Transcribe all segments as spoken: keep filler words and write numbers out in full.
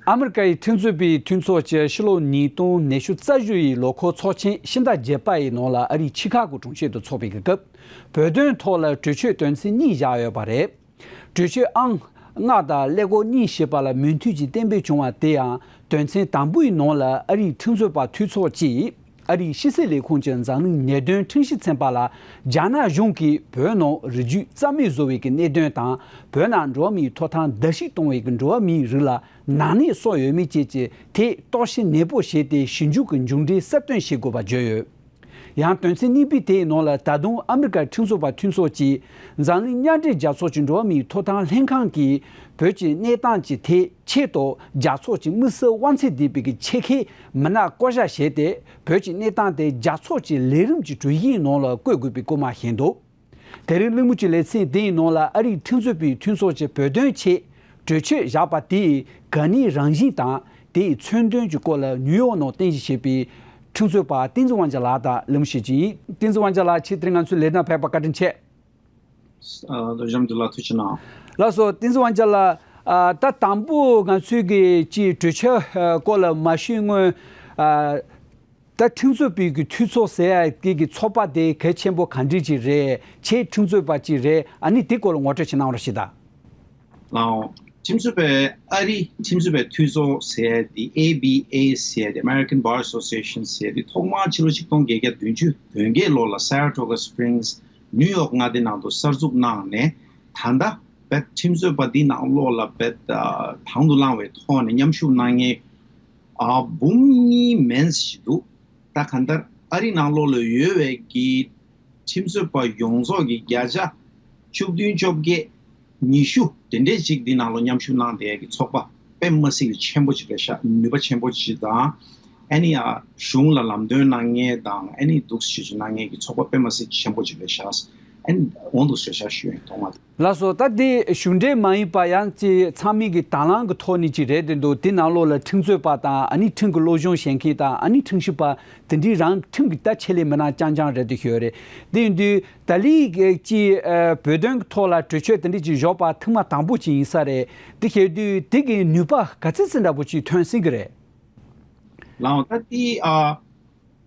ཨ་མི་རི་ཀའི་ཁྲིམས་རྩོད་པའི་འཐུས་ཚོགས་ཀྱིས་ཕྱི་ལོ་ཉིས་སྟོང་ཉི་ཤུ་རྩ་བཞི་ཡི་ལོ་འཁོར་ཚོགས་ཆེན་ཕྱི་ཟླ་བརྒྱད་པ་ཡི་ནང་ལ་ཨ་རིའི་ཆི་ཁ་གོ་གྲོང་ཁྱེར་དུ་འཚོགས་པའི་སྐབས། བོད་དོན་ཐོག་ལ་གྲོས་ཆོད་དོན་ཚན་གཉིས་བཞག་ཡོད་པ་རེད། གྲོས་ཆོད་ཨང་ལྔ་དང་ཀླད་ཀོར་གཉིས་ཞེས་པ་ལ་མོས་མཐུན་གྱི་གཏན་འབེབས་བྱུང་བ་དེ་ཡང་དོན་ཚན་དང་པོའི་ནང་ལ་ཨ་རིའི་ཁྲིམས་རྩོད་པ་འཐུས་ཚོགས་ཀྱིས། ཨ་རིའི་ཕྱི་སྲིད་ལས་ཁུངས་ཀྱི་འཛམ་གླིང་ཉེས་དོན་ཁྲིམས་ཞིབ་ཚན་པ་ལ་རྒྱ་ནག་གཞུང་གིས་བོད་ནང་རིགས་རྒྱུད་རྩ་མེད་བཟོ་བའི་གི་གནད་དོན་དང་། བོད་ནང་འགྲོ་བ་མིའི་ཐོབ་ཐང་བརྡལ་བཤིག་གཏོང་བའི་གི་འགྲོ་བ་མིའི་རིགས་ལ་ནག་ཉེས་སོགས་ཡོད་མེད་བཅས་ཀྱི་ཐད་རྟོག་ཞིབ་ནན་པོ་བྱས་ཏེ་ཞིབ་འཇུག་གི་མཇུག་འབྲས་གསལ་སྟོན་བྱེད་དགོས་པ་བརྗོད་ཡོད། ཡང་དོན་ཚན་གཉིས་པའི་དེའི་ནང་ལ་ད་དུང་ཨ་མི་རི་ཀའི་ཁྲིམས་རྩོད་པ་འཐུས་ཚོགས་ཀྱིས་འཛམ་གླིང་མཉམ་འབྲེལ་རྒྱལ་ཚོགས་ཀྱི་འགྲོ་བ་མིའི་ཐོབ་ཐང་ལྷན་ཁང་གིས་བོད་ཀྱི་གནས་སྟངས་ཀྱི་ཐད། ཆེད་དུ་རྒྱལ་ཚོགས་ཀྱི་དམིགས་བསལ་དབང་ཚད་ལྡན་པའི་གི་ཆེད་མཁས་མི་སྣ་བསྐོ་བཞག་བྱས་ཏེ། བོད་ཀྱི་གནས་སྟངས་དེ་རྒྱལ་ཚོགས་ཀྱི་ལས་རིམ་གྱི་གྲོས་གཞིའི་ནང་ལ་བཀོད་དགོས་པའི་སྐུལ་མ་བྱས་འདུག་དེ་རིང་གླེང་མོལ་གྱི་ལེ་ཚན་དེའི་ནང་ལ་ཨ་རིའི་ཁྲིམས་རྩོད་པའི་འཐུས་ཚོགས་ཀྱིས་བོད་དོན་ཆེད་གྲོས་ཆོད་བཞག་པ་དེས་ག་ནས་རང་བཞིན་དང་དེའི་མཚོན་དོན་གྱི་སྐོར་ལ་ནིའུ་ཡོག་ནང་རྟེན་གཞི་བྱས་པའི་ཁྲིམས་རྩོད་པ་བསྟན་འཛིན་དབང་རྒྱལ་ལགས་དང་གླེང་མོལ་བྱེད་ཀྱི་ཡིན། བསྟན་འཛིན་དབང་རྒྱལ་ལགས། ཁྱེད་དེ་རིང་ང་ཚོའི་ལས་དོན་ཕེབས་པར་བཀའ་དྲིན་ཆེ། ཨ། ལགས་སོ། བསྟན་འཛིན་དབང་རྒྱལ་ལགས། ཨ། ད་དང་པོ་ང་ཚོའི་གི་ཅིག་གྲོས་ཆོད་ཨ་སྐོར་ལ་མ་ཞུས་སྔོན། ཨ། ད་ཁྲིམས་རྩོད་པའི་གི་འཐུས་ཚོགས་ཟེར་ཡ་གི་གི་ཚོགས་པ་དེ་གལ་ཆེན་པོ་ག་འདྲ་ཅིག་རེད། ཁྱེད་ཁྲིམས་རྩོད་པ་ཅིག་རེད། ཨ་ནི་དེ་སྐོར་ལ་ངོ་སྤྲོད་ཅིག་གནང་རོགས་ཞུ་དང་། ལགས་འོང་། ཁྲིམས་རྩོད་པའི་ཨ་རི་ཁྲིམས་རྩོད་པའི་འཐུས་ཚོགས་ཟེར་ཡ་དེ། ཨེ་བྷི་ཨེ་ཟེར་ཡ་དེ། American Bar Association ཟེར་ཡ་དེ་ཐོག་མར་ཕྱི་ལོ་ཆིག་སྟོང་བརྒྱད་བརྒྱ་བདུན་ཅུ་དོན་བརྒྱད་ལོ་ལ་Saratoga Springs ནིའུ་ཡོག་མངའ་སྡེ་ནང་དུ་གསར་འཛུགས་གནང་ནས། ད་ལྟ་བོད་ཁྲིམས་རྩོད་པ་འདི་ནང་ལོགས་ལ་བོད་དང་དུ་བླངས་པའི་ཐོག་ནས་མཉམ་ཞུགས་གནང་མཁན་ཨ་འབུམ་གཉིས་མན་ཞིག་འདུག་ད་གང་ལྟར་ཨ་རི་ནང་ལོགས་ལ་ཡོད་པའི་གི་ཁྲིམས་རྩོད་པ་ཡོངས་རྫོགས་ཀྱི་བརྒྱ་ཆ་བཅུ་བདུན་བཅོ་བརྒྱད། ཉི་ཤུ་དེ་འདྲས་ཅིག་འདི་ནང་ལོགས་མཉམ་ཞུགས་གནང་བསྡད་ཀྱི་ཚོགས་པ་དཔེ་མ་སྲིད་ཀྱི་ཆེན་པོ་ཅིག་རེད་ཤག་ནུས་པ་ཆེན་པོ་ཅིག་དང་། ཨ་ནི་ཡ་གཞུང་ལ་ལམ་སྟོན་གནང་མཁན་དང་། ཨ་ནི་འདུག་སེ་ཞུ་ཞུ་གནང་མཁན་གྱི་ཚོགས་པ་དཔེ་མ་སྲིད་ཀྱི་ཆེན་པོ་ཅིག་རེད་ཤག་ཨ་ནི་འོང་འདུག་ཟེར་ཤག་ཞུ་ཡིན་ཐོག་མ་དེ། ལགས་སོ། ད་འདི་གཞུང་འབྲེལ་མ་ཡིན་པ་ཡང་ཅིག་ཚང་མའི་གི་དང་བླངས་ཀྱི་ཐོག་ནས་ཅིག་རེད་དེ་འདུག་དེ་ནང་ལོགས་ལ་ཁྲིམས་རྩོད་པ་དང་། ཨ་ནི་ཁྲིམས་ཀྱི་སློབ་སྦྱོང་བྱེད་མཁན་དང་། ཨ་ནི་ཁྲིམས་ཞིབ་པ་དེ་འདྲའི་རང་ཁྲིམས་ཀྱི་ད་ཆེད་ལས་མི་སྣ་རྐྱང་རྐྱང་རེད་དེ་ཞུ་ཡོད་རེད། དེ་ཡིན་དུས་ད་ལི་གི་ཅིག་ཨ་བོད་དོན་གྱི་ཐོག་ལ་གྲོས་ཆོད་དེ་འདྲ་ཅིག་བཞག་པ་ཐེངས་མ་དང་པོ་ཅིག་ཡིན་ས་རེད། དེ་བྱས་དུས་དེ་གི་ནུས་པ་ག་ཚོད་ཙམ་འདྲ་པོ་ཅིག་ཐོན་སྲིད་ཀྱི་རེད། ལགས་འོང་། ད་དེ་ཨ་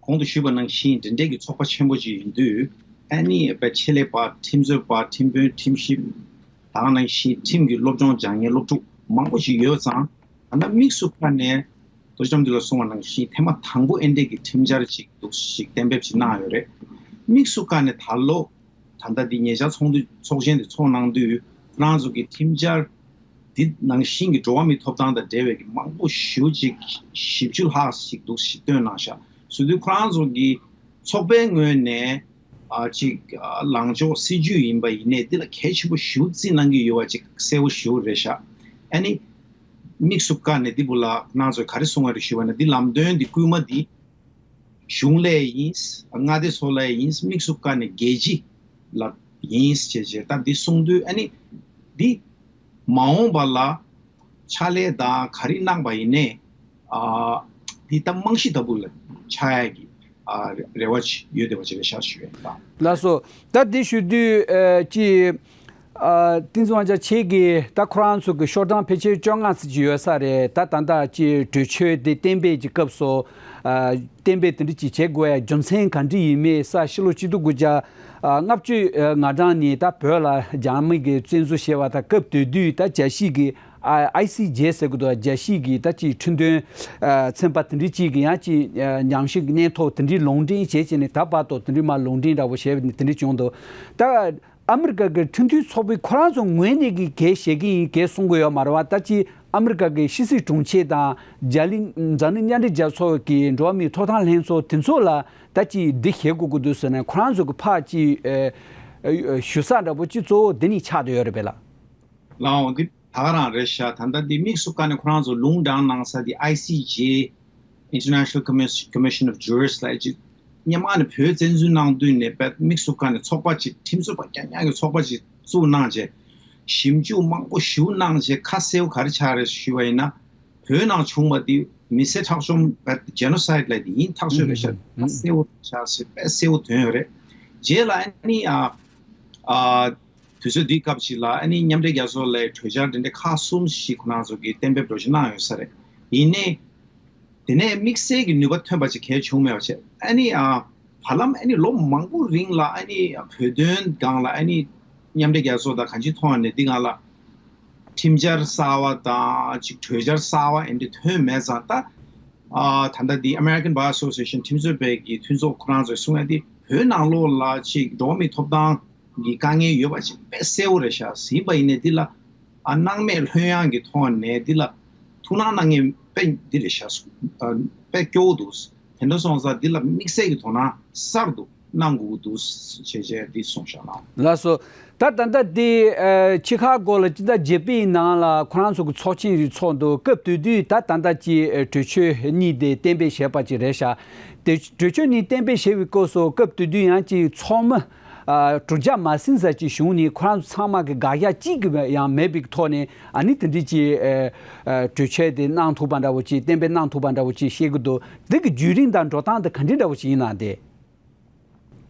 གོང་དུ་ཞུས་པ་ནང་བཞིན་འདི་འདྲའི་གི་ཚོགས་པ་ཆེན་པོ་ཅིག་ཡིན་དུས། ཨ་ནི་བོད་ཆེད་ལས་པ། ཁྲིམས་རྩོད་པ། ཁྲིམས་དཔོན། ཁྲིམས་ཞིབ། དེ་ནང་བཞིན་ཁྲིམས་ཀྱི་སློབ་སྦྱོང་སྦྱང་མཁན་སློབ་ཕྲུག་མང་པོ་ཞིག་ཡོད་ཙང་། ད་ལྟ་དམིགས་སུ་བཀར་ནས་རྡོ་རྗེ་ལྕམ་དུ་ལ་གསུངས་པ་ནང་བཞིན་ཐེངས་མ་དང་པོ་ཨེ་འདྲས་ཀྱི་ཁྲིམས་འཆར་ཅིག་འདུག་ཞིག་གཏན་འབེབས་ཅིག་གནང་ཡོད་རེད། དམིགས་སུ་བཀར་ནས་ད་ལོ་ད་ལྟ་འདི་ཉེ་ཆར་ཚོགས་འདུ་ཚོགས་ཆེན་དེ་ཚོགས་གནང་དུས། ཁོ་རང་ཚོ་གི་ཁྲིམས་འཆར་འདི་ནང་བཞིན་གྱི་འགྲོ་བ་མིའི་ཐོབ་ཐང་དང་འབྲེལ་བའི་གི་མང་པོ་ཞེ་ཅིག་བཞི་བཅུ་ལྷག་ཞིག་འདུག་ཞིག་བཏོན་གནང་ཤག་ཟེར་དུས་ཁོ་རང་ཚོ་གི་ཚོགས་པའི་ངོས་ནས་ཨ་ཅིག་ཨ་ལངས་ཕྱོགས་སྲིད་ཇུས་ཡིན་པ་ཡིན་ནའི་འདི་ལ་གལ་ཆེན་པོ་ཞེ་བརྩི་གནང་གི་ཡོད་པ་ཅིག་གསལ་པོ་ཞེ་རེད་ཤག་ཨ་ནི་དམིགས་སུ་བཀར་ནས་འདི་བུ་ལ་ཁོ་རང་ཚོས་ག་རེ་གསུངས་པ་རེད་ཞུས་པ་ན། འདི་ལམ་སྟོན་འདི་སྐུལ་མ་འདི་གཞུང་ལས་ཡིན། མངའ་སྡེ་ཚོ་ལས་ཡིན། དམིགས་སུ་བཀར་ནས་རྒྱལ་སྤྱི་ལ་ཡིན་ཞེས་བྱས། ད་འདི་གསུངས་དུས་ཨ་ནི་འདི་མ་འོངས་པ་ལ་ཕྱག་ལས་དང་ག་རེ་གནང་པ་ཡིན་ནའི་ཨ་འདི་ད་རྨང་གཞི་ལྟ་བུ་ལ་ཆགས་ཡ་གི་ཨ་རེ་བ་ཅིག་ཡོད་བསྡད་པ་ཅིག་རེད་ཤག་ཞུ་ཡ་ཡིན། ད་ལགས་སོ། ད་འདི་ཞུ་དུས་ཨ་ཅིག་ཨ་བསྟན་འཛིན་དབང་རྒྱལ་ཁྱེད་ཀྱིས་ད་ཁོ་རང་ཚོ་གི་ཤོག་གྲངས་ཕལ་ཆེར་བཅོ་ལྔ་ཙམ་ཅིག་ཡོད་ས་རེད། ད་ད་ལྟ་ཅིག་གྲོས་ཆོད་དེ་གཏན་འབེབས་ཀྱི་སྐབས་སུ་ཨ་གཏན་འབེབས་དེ་འདྲ་ཅིག་བྱེད་དགོས་ཡ་རྒྱུ་མཚན་ག་འདྲ་ཡིན་མིན་ས་ཕྱི་ལོ་ཆིག་སྟོང་དགུ་བརྒྱ་ལྔ་བཅུ་ང་གྲངས་ནས་ད་བོད་ལ་རྒྱ་མི་གིས་བཙན་འཛུལ་བྱས་པ་དང་སྐབས་དེ་དུས་ད་རྒྱལ་སྤྱི་གི་ཨ་ཨའི་སི་ཇེ་ཟེར་གི་འདུག་རྒྱལ་སྤྱི་གི་ད་ཅིག་ཁྲིམས་དོན་ཨ་ཚན་པ་དེ་འདྲ་ཅིག་གི་ཡང་ཅིག་ཨ་ཉམས་ཞིབ་ཀྱི་སྙན་ཐོ་དེ་འདྲ་ལུང་འདྲེན་བྱས་བྱས་ནས་ད་བར་དུ་དེ་འདྲ་མ་ལུང་འདྲེན་འདྲ་པོ་བྱས་པ་དེ་འདྲ་བྱུང་འདུག་ད། ཨ་མི་རི་ཀ་གི་ཁྲིམས་མཐུན་ཚོགས་པའི་ཁོ་རང་ཚོ་ངོས་ནས་ཀྱི་གལ་བཤད་ཀྱི་ཡིན་གལ་གསུང་གི་ཡོད་མ་རེད་བ། ད་ཅི་ཨ་མི་རི་ཀ་གི་ཕྱི་སྲིད་དྲུང་ཆེ་དང་རྒྱ་གླིང་འཛམ་གླིང་མཉམ་འབྲེལ་རྒྱལ་ཚོགས་ཀྱི་འགྲོ་བ་མིའི་ཐོབ་ཐང་ལྷན་ཚོགས་དེ་ཚོ་ལ་ད་ཅི་འདི་བཤད་དགོས་ཀྱི་འདུག་ཟེར་ནས་ཁོ་རང་ཚོ་གི་ཕར་ཅི་ཨ་ཨ་ཞུ་ས་འདྲ་པོ་ཅི་གཙོ་བོ་འདི་ནས་ཆགས་བསྡད་ཡོད་རེད་པས་ལགས། ལགས་འོང་། འདི་ད་ག་རང་རེད་ཤག་ད་ལྟ་འདི་དམིགས་སུ་བཀར་ནས་ཁོ་རང་ཚོ་ལུང་དྲངས་གནང་ས་འདི་ཨའི་སི་ཇེ། International Commis- Commission of Jurists ལ་ཅིག་སྔོན་མ་ནས་བོད་བཙན་འཛུལ་གནང་དུས་ནས་བོད་དམིགས་སུ་བཀར་ནས་ཚོགས་པ་ཅིག་ཁྲིམས་རྩོད་པ་རྐྱང་རྐྱང་གི་ཚོགས་པ་ཅིག་བཙུགས་གནང་རྗེས། ཞིབ་འཇུག་མང་པོ་ཞེ་གནང་རྗེས་ཁ་གསལ་པོ་ག་རེ་ཆགས་རེད་ཞུས་པ་ཡིན་ན། བོད་ནང་བྱུང་བ་འདི་མི་སེར་ཁྲག་སྦྱོར་བོད་ཇེ་ནོ་སའིད་ལབ་དེ་ཡིན་ཐག་ཆོད་རེད་ཤག་ཁ་གསལ་པོ་ཆགས་ཤིག་དཔེ་གསལ་པོ་ཐོན་ཡོད་རེད། རྗེས་ལ་ཨ་ནི་ཨ་ཨ། དུས་ཚོད་འདིའི་སྐབས་ཤིག་ལ་ཨ་ནི་མཉམ་འབྲེལ་རྒྱལ་ཚོགས་ལས་གྲོས་འཆར་འདི་འདྲའི་ཁག་གསུམ་ཞིག་ཁོ་རང་ཚོ་གིས་གཏན་འབེབས་འདྲ་ཞིག་གནང་ཡོད་ས་རེད། ཡིན་ནའི་དེ་ནས་དམིགས་བསལ་གྱི་ནུས་པ་ཐོན་པ་ཅིག་གལ་བྱུང་མེད་པ་བྱས། ཨ་ནི་ཨ་བར་ལམ་ཨ་ནི་ལོ་མང་པོ་རིང་ལ་ཨ་ནི་བོད་དོན་སྒང་ལ་ཨ་ནི་མཉམ་འབྲེལ་རྒྱལ་ཚོགས་དང་གང་ཅིའི་ཐོག་ནས་འདི་སྒང་ལ་ཁྲིམས་འཆར་གསར་བ་དང་ཅིག་གྲོས་འཆར་གསར་བ་ཨེ་འདྲ་ཐོན་མེད་ཙང་། ད་ཨ་ད་ལྟ་འདི་American Bar Association ཁྲིམས་རྩོད་པའི་གི་མཐུན་ཚོགས་ཁོ་རང་ཚོས་གསུང་ཡ་འདི་བོད་ནང་ལོགས་ལ་ཅིག་འགྲོ་བ་མིའི་ཐོབ་ཐང་གི་དཀའ་ངལ་ཡོད་པ་ཅིག་དཔེ་གསལ་བོ་རེད་ཤག་ཟིན་པ་ཡིན་ནའི་འདི་ལ་ཨ་སྣང་མེད་ལྷོད་ཡངས་ཀྱི་ཐོག་ནས་འདི་ལ་ཐུགས་སྣང་གནང་མཁན་དཔེ་འདི་རེད་ཤག་ཨ་དཔེ་སྐྱོ་བོ་འདུག་དེ་འདྲ་སོང་ཙང་འདི་ལ་དམིགས་བསལ་གྱི་དོ་སྣང་གསར་དུ་གནང་དགོས་ཀྱི་འདུག་ཅེས་བྱས་འདི་གསུངས་ཤག་ལགས། ལགས་སོ། ད་ད་ལྟ་འདི་ཨ་ཆི་ཁ་གོ་ལ་སྤྱི་ཟླ་བརྒྱད་པའི་ནང་ལ་ཁོ་རང་ཚོ་གི་ཚོགས་ཆེན་ཞིག་ཚོགས་འདུག་སྐབས་དེ་དུས་ད་ད་ལྟ་ཀྱི་ཨ་གྲོས་ཆོད་གཉིས་དེ་གཏན་འབེབས་བྱས་པ་ཅིག་རེད་ཤག་དེ་གྲོས་ཆོད་གཉིས་གཏན་འབེབས་བྱས་པའི་སྐབས་སུ་སྐབས་དེ་དུས་ཡང་ཅིག་ཚོགས་མི་ཨ་དྲུག་བརྒྱ་མ་ཟིན་ཙམ་ཅིག་བྱུང་ནས་ཁོ་རང་ཚོ་ཚང་མ་གི་དགག་བཞག་གཅིག་གི་ཡང་མེད་པའི་ཐོག་ནས་ཨ་ནི་དེ་འདྲའི་ཅིག་ཨ་ཨ་གྲོས་ཆོད་དེ་གནང་ཐུབ་པ་འདྲ་བོ་ཅིག་གཏན་འབེབས་གནང་ཐུབ་པ་འདྲ་བོ་ཅིག་བཤད་ཀྱི་འདུག་འདི་གི་བརྒྱུད་རིམ་དང་འགྲོ་སྟངས་དེ་ག་འདྲ་འདྲ་བོ་ཅིག་ཡིན་ན་དེ།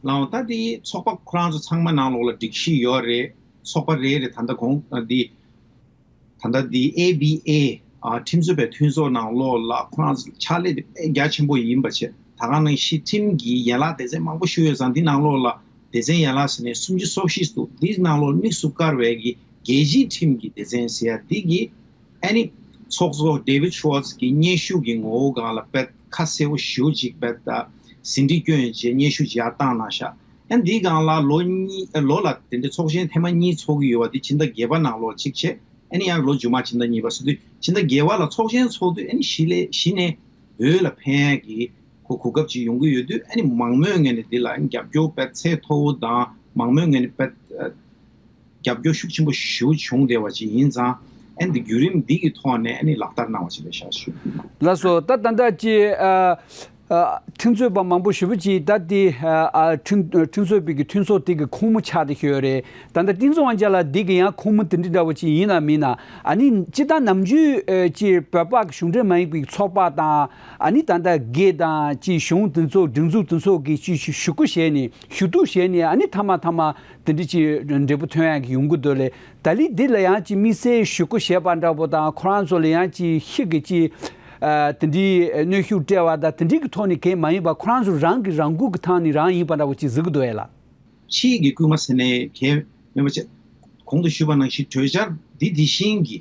ལགས་འོང་། ད་དེ་ཚོགས་པ་ཁོ་རང་ཚོ་ཚང་མ་ནང་ལོགས་ལ་སྒྲིག་གཞི་ཡོད་རེད། ཚོགས་པ་རེ་རེ་ད་ལྟ་གོང་ཨ་འདི་ད་ལྟ་འདི་ཨེ་བི་ཨེ་ཨ་ཁྲིམས་རྩོད་པའི་མཐུན་ཚོགས་ནང་ལོགས་ལ་ཁོ་རང་ཚོ་ཕྱག་ལས་དེ་དཔེ་རྒྱ་ཆེན་པོ་ཡིན་པ་བྱས། ད་ག་ནང་བཞིན་ཁྲིམས་ཀྱི་ཡན་ལག་སྡེ་ཚན་མང་པོ་ཞིག་ཡོད་ཙང་། འདི་ནང་ལོགས་ལ་སྡེ་ཚན་ཡན་ལག་ཟེར་ནས་སུམ་ཅུ་སོ་བཞི་འདུག་འདི་ནང་ལོགས་དམིགས་སུ་བཀར་བའི་གི་རྒྱལ་སྤྱིའི་ཁྲིམས་ཀྱི་སྡེ་ཚན་ཟེར་ཡ་འདི་གི་ཨ་ནི་ཚོགས་གཙོ་David Schwartz གི་སྙན་ཞུ་གི་ངོ་བོ་སྒང་ལ་དཔེ་ཁ་གསལ་པོ་ཞེ་པོ་ཅིག་དཔེ་ད་ཟིན་བྲིས་བསྐྱོན་བྱས་སྙན་ཞུ་ཅིག་ཡར་བཏང་གནང་ཤག་ཨ་འདིའི་སྒང་ལ་ལོ་གཉིས་ལོ་ལ་དེ་འདྲའི་ཚོགས་ཆེན་ཐེངས་མ་གཉིས་ཚོགས་ཀྱི་ཡོད་པ་འདི་ཕྱི་ཟླ་བརྒྱད་པ་ནང་ལོགས་གཅིག་བྱས། ཨ་ནི་ཡང་ལོ་རྗེས་མ་ཕྱི་ཟླ་གཉིས་པ་སོང་དུས་ཕྱི་ཟླ་བརྒྱད་པ་ལ་ཚོགས་ཆེན་ཚོགས་དུས་ཨ་ནི་གཞི་ལས་གཞི་ནས་བོད་ལ་ཕན་ཡ་གི་གོ་གོ་སྐབས་ཅིག་ཡོང་གི་ཡོད་དུས། ཨ་ནི་མང་མོས་ངོས་ནས་འདི་ལ་རྒྱབ་སྐྱོར་དཔེ་ཚད་མཐོ་བོ་དང་མང་མོས་ངོས་ནས་དཔེ་རྒྱབ་སྐྱོར་ཤུགས་ཆེན་པོ་ཞེ་པོ་བྱུང་བསྡད་པ་ཅིག་ཡིན་ཙང་། ཨ་ནི་འདི་བརྒྱུད་རིམ་འདི་གི་ཐོག་ནས་ཨ་ནི་ལག་བསྟར་གནང་བ་ཅིག་རེད་ཤག་ཞུ། ལགས་སོ། ད་ད་ལྟ་ཀྱི་ཨ་ཨ་ཁྲིམས་རྩོད་པ་མང་པོ་ཞེ་པོ་ཅིག་ད་ལྟའི་ཨ་ཨ་ཁྲིམས་ཁྲིམས་རྩོད་པའི་གི་མཐུན་ཚོགས་དེ་གི་ཁོངས་མི་ཆགས་བསྡད་ཡོད་རེད། ད་ལྟ་བསྟན་འཛིན་དབང་རྒྱལ་ལགས་འདི་གི་ཡང་ཁོངས་མི་དེ་འདྲ་འདྲ་བོ་ཅིག་ཡིན་ན་མིན་ན། ཨ་ནི་སྤྱིར་བཏང་ནམ་རྒྱུན་ཨ་ཀྱི་བོད་པ་གི་གཞུང་འབྲེལ་མ་ཡིན་པའི་ཚོགས་པ་དང་། ཨ་ནི་ད་ལྟ་སྒེར་དང་ཅིག་གཞུང་དེ་ཚོ་སྒྲིག་འཛུགས་དེ་ཚོ་གི་ཅིག་ཞུ་ཞུ་སྐུལ་བྱས་ནས་ཞུ་གཏུག་བྱས་ནས། ཨ་ནི་མཐའ་མ་མཐའ་མ་དེ་འདྲ་ཅིག་འབྲས་བུ་ཐོན་ཡག་གི་ཡོང་གི་འདུག་ལས། ད་ལི་འདི་ལ་ཡང་ཅིག་དམིགས་བསལ་ཞུ་སྐུལ་བྱས་པ་འདྲ་པོ་དང་། ཁོ་རང་ཚོ་ལ་ཡང་ཅིག་ཤི་གི་ཅིག་ཨ་དེ་འདྲའི་གནོན་ཤུགས་སྤྲད་པ་དང་། དེ་འདྲའི་གི་ཐོག་ནས་གང་མ་ཡིན་པ། ཁོ་རང་ཚོ་རང་གི་རང་འགུལ་གི་ཐང་ནས་རང་ཡིན་པ་འདྲ་པོ་ཅིག་གཟིགས་གི་འདུག་ཨེ་ལགས། ཕྱིའི་གི་སྐུལ་མ་ཟེར་ནས་གང་མེད་པ་བྱས། གོང་དུ་ཞུས་པ་ནང་བཞིན་གྲོས་འཆར་འདི་དེ་བཞིན་གྱི་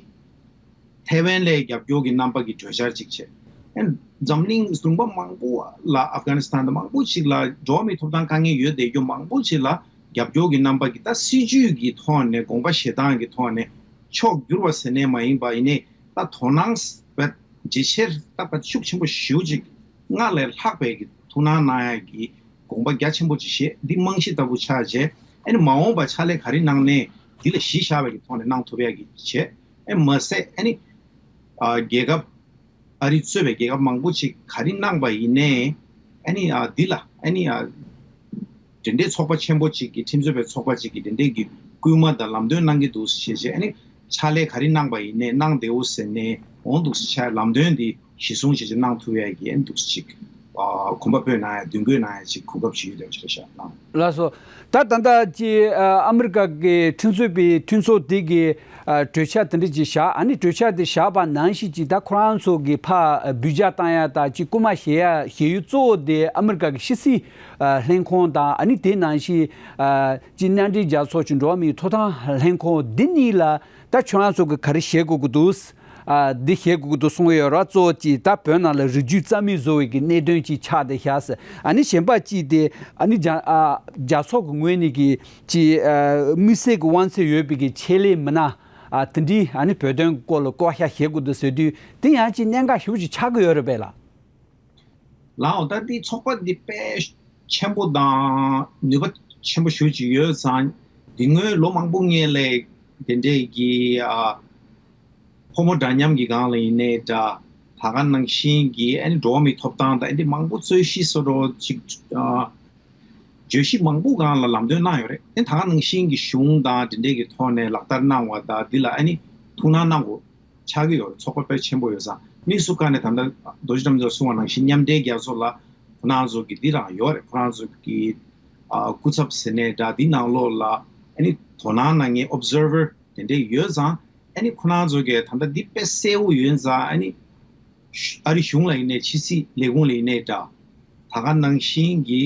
ཐའེ་ཝན་ལ་རྒྱབ་སྐྱོར་གྱི་རྣམ་པ་གི་གྲོས་འཆར་ཅིག་བྱས། ཨན་འཛམ་གླིང་ལུང་པ་མང་པོ་ལ། ཨབ་གྷ་ནི་སི་ཐན་དང་མང་པོ་ཅིག་ལ་འགྲོ་བ་མིའི་ཐོབ་ཐང་དཀའ་ངལ་ཡོད་བསྡད་རྒྱུ་མང་པོ་ཅིག་ལ་རྒྱབ་སྐྱོར་གྱི་རྣམ་པ་གི། ད་སྲིད་ཇུས་ཀྱི་ཐོག་ནས་དགོངས་པ་བཞེས་སྟངས་ཀྱི་ཐོག་ནས་ཕྱོགས་བསྒྱུར་བ་ཟེར་ནས་མ་ཡིན་པ། ཡིན་ནའི་ད་དོ་སྣང་བས་ཇེ་ཆེར་ད་ཤུགས་ཆེན་པོ་ཞེ་པོ་ཅིག་སྔར་ལས་ལྷག་པའི་གི་ཐུགས་སྣང་གནང་ཡ་གི་དགོངས་པ་རྒྱ་ཆེན་པོ་ཅིག་བཞེས། འདི་རྨང་གཞི་ལྟ་བུ་ཆགས་རྗེས། ཨ་ནི་མ་འོངས་པ་ཕྱག་ལས་ག་རེ་གནང་ནའི་འདི་ལ་གཞི་བཞག་པའི་གི་ཐོག་ནས་གནང་ཐུབ་ཡ་གི་བྱས། ཨ་མ་ཟད་ཨ་ནི་ཨ་རྒྱལ་ཁབ་ཨ་རི་གཙོས་པའི་རྒྱལ་ཁབ་མང་པོ་ཅིག་ག་རེ་གནང་པ་ཡིན་ནའི། ཨ་ནི་ཨ་འདི་ལ་ཨ་ནི་ཨ་དེ་འདྲའི་ཚོགས་པ་ཆེན་པོ་ཅིག་གི། ཁྲིམས་རྩོད་པའི་ཚོགས་པ་ཅིག་གི་དེ་འདྲའི་གི་སྐུལ་མ་དང་ལམ་སྟོན་གནང་གི་འདུག་ཞེས་བྱས། ཨ་ནི་ཕྱག་ལས་ག་རེ་གནང་པ་ཡིན་ནའི་གནང་བདེ་བོ་ཟེར་ནས་འོང་འདུག་ཟེར་བྱས་ལམ་སྟོན་འདི་གཞི་བཟུང་བྱས་བྱས་གནང་ཐུབ་ཡ་གི་ཨ་འདུག་ཅིག་ཨ་གོམ་པ་སྤོས་གནང་ཡ། མདུན་སྐྱོད་གནང་ཡ་ཅིག་གོ་སྐབས་ཅིག་ཡོད་བསྡད་པ་ཞིག་རེད་ཤག་ལགས། ལགས་སོ། ད་ད་ལྟ་ཀྱི་ཨ་ཨ་མི་རི་ཀ་གི་ཁྲིམས་རྩོད་པའི་མཐུན་ཚོགས་དེ་གི་ཨ་གྲོས་འཆར་དེ་འདྲ་ཅིག་བཞག་ཨ་ནི་གྲོས་འཆར་དེ་བཞག་པ་ནང་བཞིན་ཅིག་ད་ཁོ་རང་ཚོ་གི་ཕར་འབུད་རྒྱག་བཏང་ཡ་དང་ཅིག་སྐུལ་མ་བྱེད་ཡ་བྱེད་ཡུལ་གཙོ་བོ་དེ་ཨ་མི་རི་ཀ་གི་ཕྱི་སྲིད་ཨ་ལྷན་ཁང་དང་། ཨ་ནི་དེ་ནང་བཞིན་ཨ་ཅིག་མཉམ་འབྲེལ་རྒྱལ་ཚོགས་ཀྱི་འགྲོ་བ་མིའི་ཐོབ་ཐང་ལྷན་ཁང་འདི་གཉིས་ལ་ད་ཁྱོད་རང་ཚོ་གི་ག་རེ་བྱེད་དགོས་ཀྱི་འདུག་ཨ་འདི་བྱེད་དགོས་ཀྱི་འདུག་གསུངས་ཡོད་ར། གཙོ་བོ་ཅིག་ད་བོད་ནང་ལ་རིགས་རྒྱུད་རྩ་མེད་བཟོ་བའི་གི་གནད་དོན་ཅིག་ཆགས་བསྡད་ཤག་ཟེར། ཨ་ནི་གཞན་པ་ཅིག་དེ་ཨ་ནི་རྒྱ་ཨ་རྒྱལ་ཚོགས་ཀྱི་ངོས་ནས་གི་ཅིག་ཨ་དམིགས་བསལ་གྱི་དབང་ཚད་ཡོད་པའི་གི་ཆེད་ལས་མི་སྣ་ཨ་དེ་འདྲའི་ཨ་ནི་བོད་དོན་སྐོར་ལ་བསྐོ་བཞག་བྱེད་དགོས་འདུག་ཟེར་དུས། དེ་ཡང་ཅིག་གནད་འགག་ཞེ་པོ་ཅིག་ཆགས་ཀྱི་ཡོད་རེད་པས་ལགས། ལགས་འོང་། ད་འདི་ཚོགས་པ་འདི་དཔེ་ཆེན་པོ་དང་ནུས་པ་ཆེན་པོ་ཞེ་པོ་ཅིག་ཡོད་ཙང་། འདི་སྔོན་ལོ་མང་པོ་སྔོན་ལས་དེ་འདྲས་ཀྱི་ཨ་ཕོ་མོ་འདྲ་མཉམ་གྱི་སྒང་ལ་ཡིན་ནའི་འདྲ། ད་ག་ནང་བཞིན་གྱི་ཨ་ནི་འགྲོ་བ་མིའི་ཐོབ་ཐང་དང་ཨ་ནི་མང་པོ་རྩོད་གཞི་བཟོ་འདྲ་ཅིག་ཨ་བརྗོད་གཞི་མང་པོ་སྒང་ལ་ལམ་སྟོན་གནང་ཡོད་རེད། ཨ་ནི་ད་ག་ནང་བཞིན་གྱི་གཞུང་དང་དེ་འདྲས་ཀྱི་ཐོག་ནས་ལག་བསྟར་གནང་བ་དང་། འདི་ལ་ཨ་ནི་ཐུགས་སྣང་གནང་དགོས་ཆགས་ཀྱི་ཡོད་རེད། ཚོགས་པ་དཔེ་ཆེན་པོ་ཡོད་ཙང་། དམིགས་སུ་བཀར་ནས་ད་ལྟ་རྡོ་རྗེ་ལྕམ་ཚོས་གསུངས་པ་ནང་བཞིན་མཉམ་འབྲེལ་རྒྱལ་ཚོགས་ལ་ཁོ་རང་ཚོ་གི་འདི་རང་ཡོད་རེད། ཁོ་རང་ཚོ་གི་ཨ་སྐུ་ཚབ་ཟེར་ནའི་འདྲ། འདི་ནང་ལོགས་ལ་ཨ་ནི་དོ་སྣང་གནང་མཁན་ཨོབ་ཛར་ཝར་དེ་འདྲས་ཡོད་ཙང་། ཨ་ནི་ཁོ་རང་ཚོ་གིས་ད་ལྟ་འདི་དཔེ་གསལ་བོ་ཡོད་ཙང་། ཨ་ནི་ ཨ་རི་གཞུང་ལ་ཡིན་ནའི་ཕྱི་སྲིད་ལས་ཁུངས་ལ་ཡིན་ནའི་འདྲ། ད་ག་ནང་བཞིན་གྱི་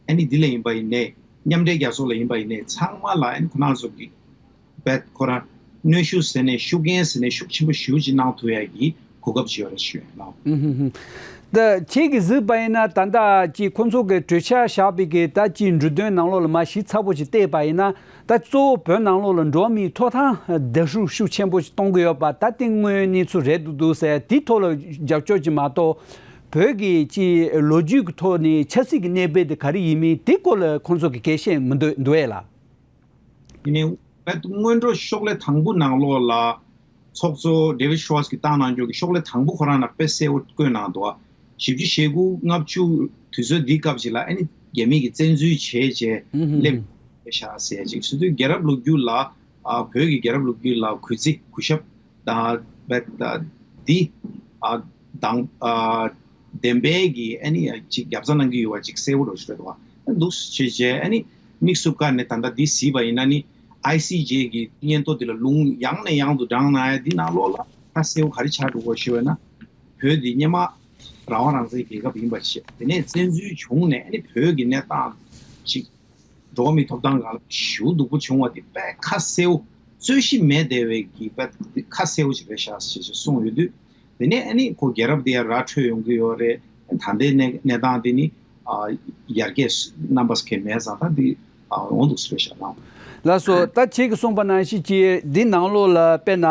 ཨ་ནི་འདི་ལ་ཡིན་པ་ཡིན་ནའི་མཉམ་འབྲེལ་རྒྱལ་ཚོགས་ལ་ཡིན་པ་ཡིན་ནའི་ཚང་མ་ལ་ཨ་ནི་ཁོ་རང་ཚོ་གི་བད་ཁོ་རང་གནོན་ཤུགས་ཟེར་ནས་ཤུགས་རྐྱེན་ཟེར་ནས་ཤུགས་ཆེན་པོ་ཞེ་པོ་ཅིག་གནང་ཐུབ་ཡ་གི་གོ་སྐབས་ཅིག་ཡོད་རེད་ཞུ་ཡ་ཡིན་ལགས། ད་ཁྱེད་ཀྱིས་གཟིགས་པ་ཡིན་ན་ད་ལྟ་ཅིག་ཁོང་ཚོ་གི་གྲོས་འཆར་བཞག་པའི་གི་ད་ཅིག་འབྲུ་དོན་ནང་ལོགས་ལ་མར་ཞིབ་ཚགས་པོ་ཅིག་བལྟས་པ་ཡིན་ན། ད་གཙོ་བོ་བོད་ནང་ལོགས་ལ་འགྲོ་བ་མིའི་ཐོབ་ཐང་བརྡབ་གསིག་ཤུགས་ཆེན་པོ་ཞིག་གཏོང་གི་ཡོད་པ་ད་དེ་དངོས་ཡོད་གནས་ཚུལ་རེད་འདུག་འདུག་ཟེར་དེའི་ཐོག་ལ་རྒྱབ་སྐྱོར་ཅིག་མ་གཏོགས། བོད་ཀྱི་ཅིག་ལོ་རྒྱུས་ཀྱི་ཐོག་ནས་ཆབ་སྲིད་ཀྱི་གནས་བབ་དེ་ག་རེ་ཡིན་མིན་དེ་སྐོར་ལ་ཁོང་ཚོ་གི་གལ་བཤད་མི་འདུག་འདུག་ཨེ་ལགས། ཡིན་ནའི་བོད་སྔོན་འགྲོ་ཤོག་ལྷེ་དང་པོ་ནང་ལོགས་ལ་ཚོགས་གཙོ་David Schwartz་གིས་བཏང་གནང་རྒྱུ་གི་ཤོག་ལྷེ་དང་པོ་ཁོ་རང་ནང་དཔེ་གསལ་པོ་བཀོད་གནང་འདུག་བཞི་བཅུ་ཞེ་དགུ་ལྔ་བཅུ་དུས་ཚོད་འདིའི་སྐབས་ཤིག་ལ་ཨ་ནི་རྒྱ་མི་གིས་བཙན་འཛུལ་བྱས་བྱས་སླེབས་བཞག་ཟེར་ཅིག་སྲིད་དོན་རྒྱལ་རབས་ལོ་རྒྱུས་ལ་ཨ་བོད་ཀྱི་རྒྱལ་རབས་ལོ་རྒྱུས་ལ་གུས་བརྩི་གུས་ཞབས་དང་བས་འདི་ཨ་དང་ཨ་བདེན་པའི་གི་ཨ་ནི་ཅིག་རྒྱབ་རྩ་གནང་གི་ཡོད་པ་ཅིག་གསལ་པོ་རོ་ཞིག་རེད་འདུག་བ། འདུག་བྱས་བྱས་ཨ་ནི་དམིགས་སུ་བཀར་ནས་ད་ལྟ་འདི་གཟིགས་པ་ཡིན་ན་ནི་ཨའི་སི་ཇེ་གི་སྙན་ཐོ་འདི་ལ་ལུང་ཡང་ནས་ཡང་དུ་དྲངས་གནང་ཡ་འདི་ནང་ལོགས་ལ་ཁ་གསལ་པོ་ག་རེ་ཆགས་འགྲོ་གོ་ཞུས་པ་ན་བོད་འདི་སྔོན་མ་རང་དབང་རང་བཙན་རྒྱལ་ཁབ་ཡིན་པ་བྱས་དེ་ནས་བཙན་འཛུལ་བྱུང་ནས་ཨ་ནི་བོད་ཀྱི་གནས་སྟངས་ཅིག་འགྲོ་བ་མིའི་ཐོབ་ཐང་སྒང་ལ་ཞེ་པོ་སྡུག་པོ་བྱུང་བ་དེ་དཔེ་ཁ་གསལ་པོ་རྩོད་གཞི་མེད་བསྡད་པའི་གི་དཔེ་ཁ་གསལ་པོ་ཅིག་རེད་ཤག་ཞེས་ཞེས་གསུངས་ཡོད་དུས་དེ་ནས་ཨ་ནི་ཁོ་རྒྱལ་རབས་དེ་ཡར་ར་འཕྲོད་ཡོང་གི་ཡོད་རེད། ད་ལྟའི་གནས་གནས་སྟངས་དེ་ནི་ཨ་ཡར་རྒྱས་རྣམ་པ་གས་མེད་ཙང་ད་འདི་ཨ་འོང་འདུག་ཟེར་ཤག་ལགས། ལགས་སོ། ད་ཁྱེད་ཀྱིས་གསུངས་པ་ནང་བཞིན་ཅིག་འདི་ནང་ལོགས་ལ་དཔེར་ན་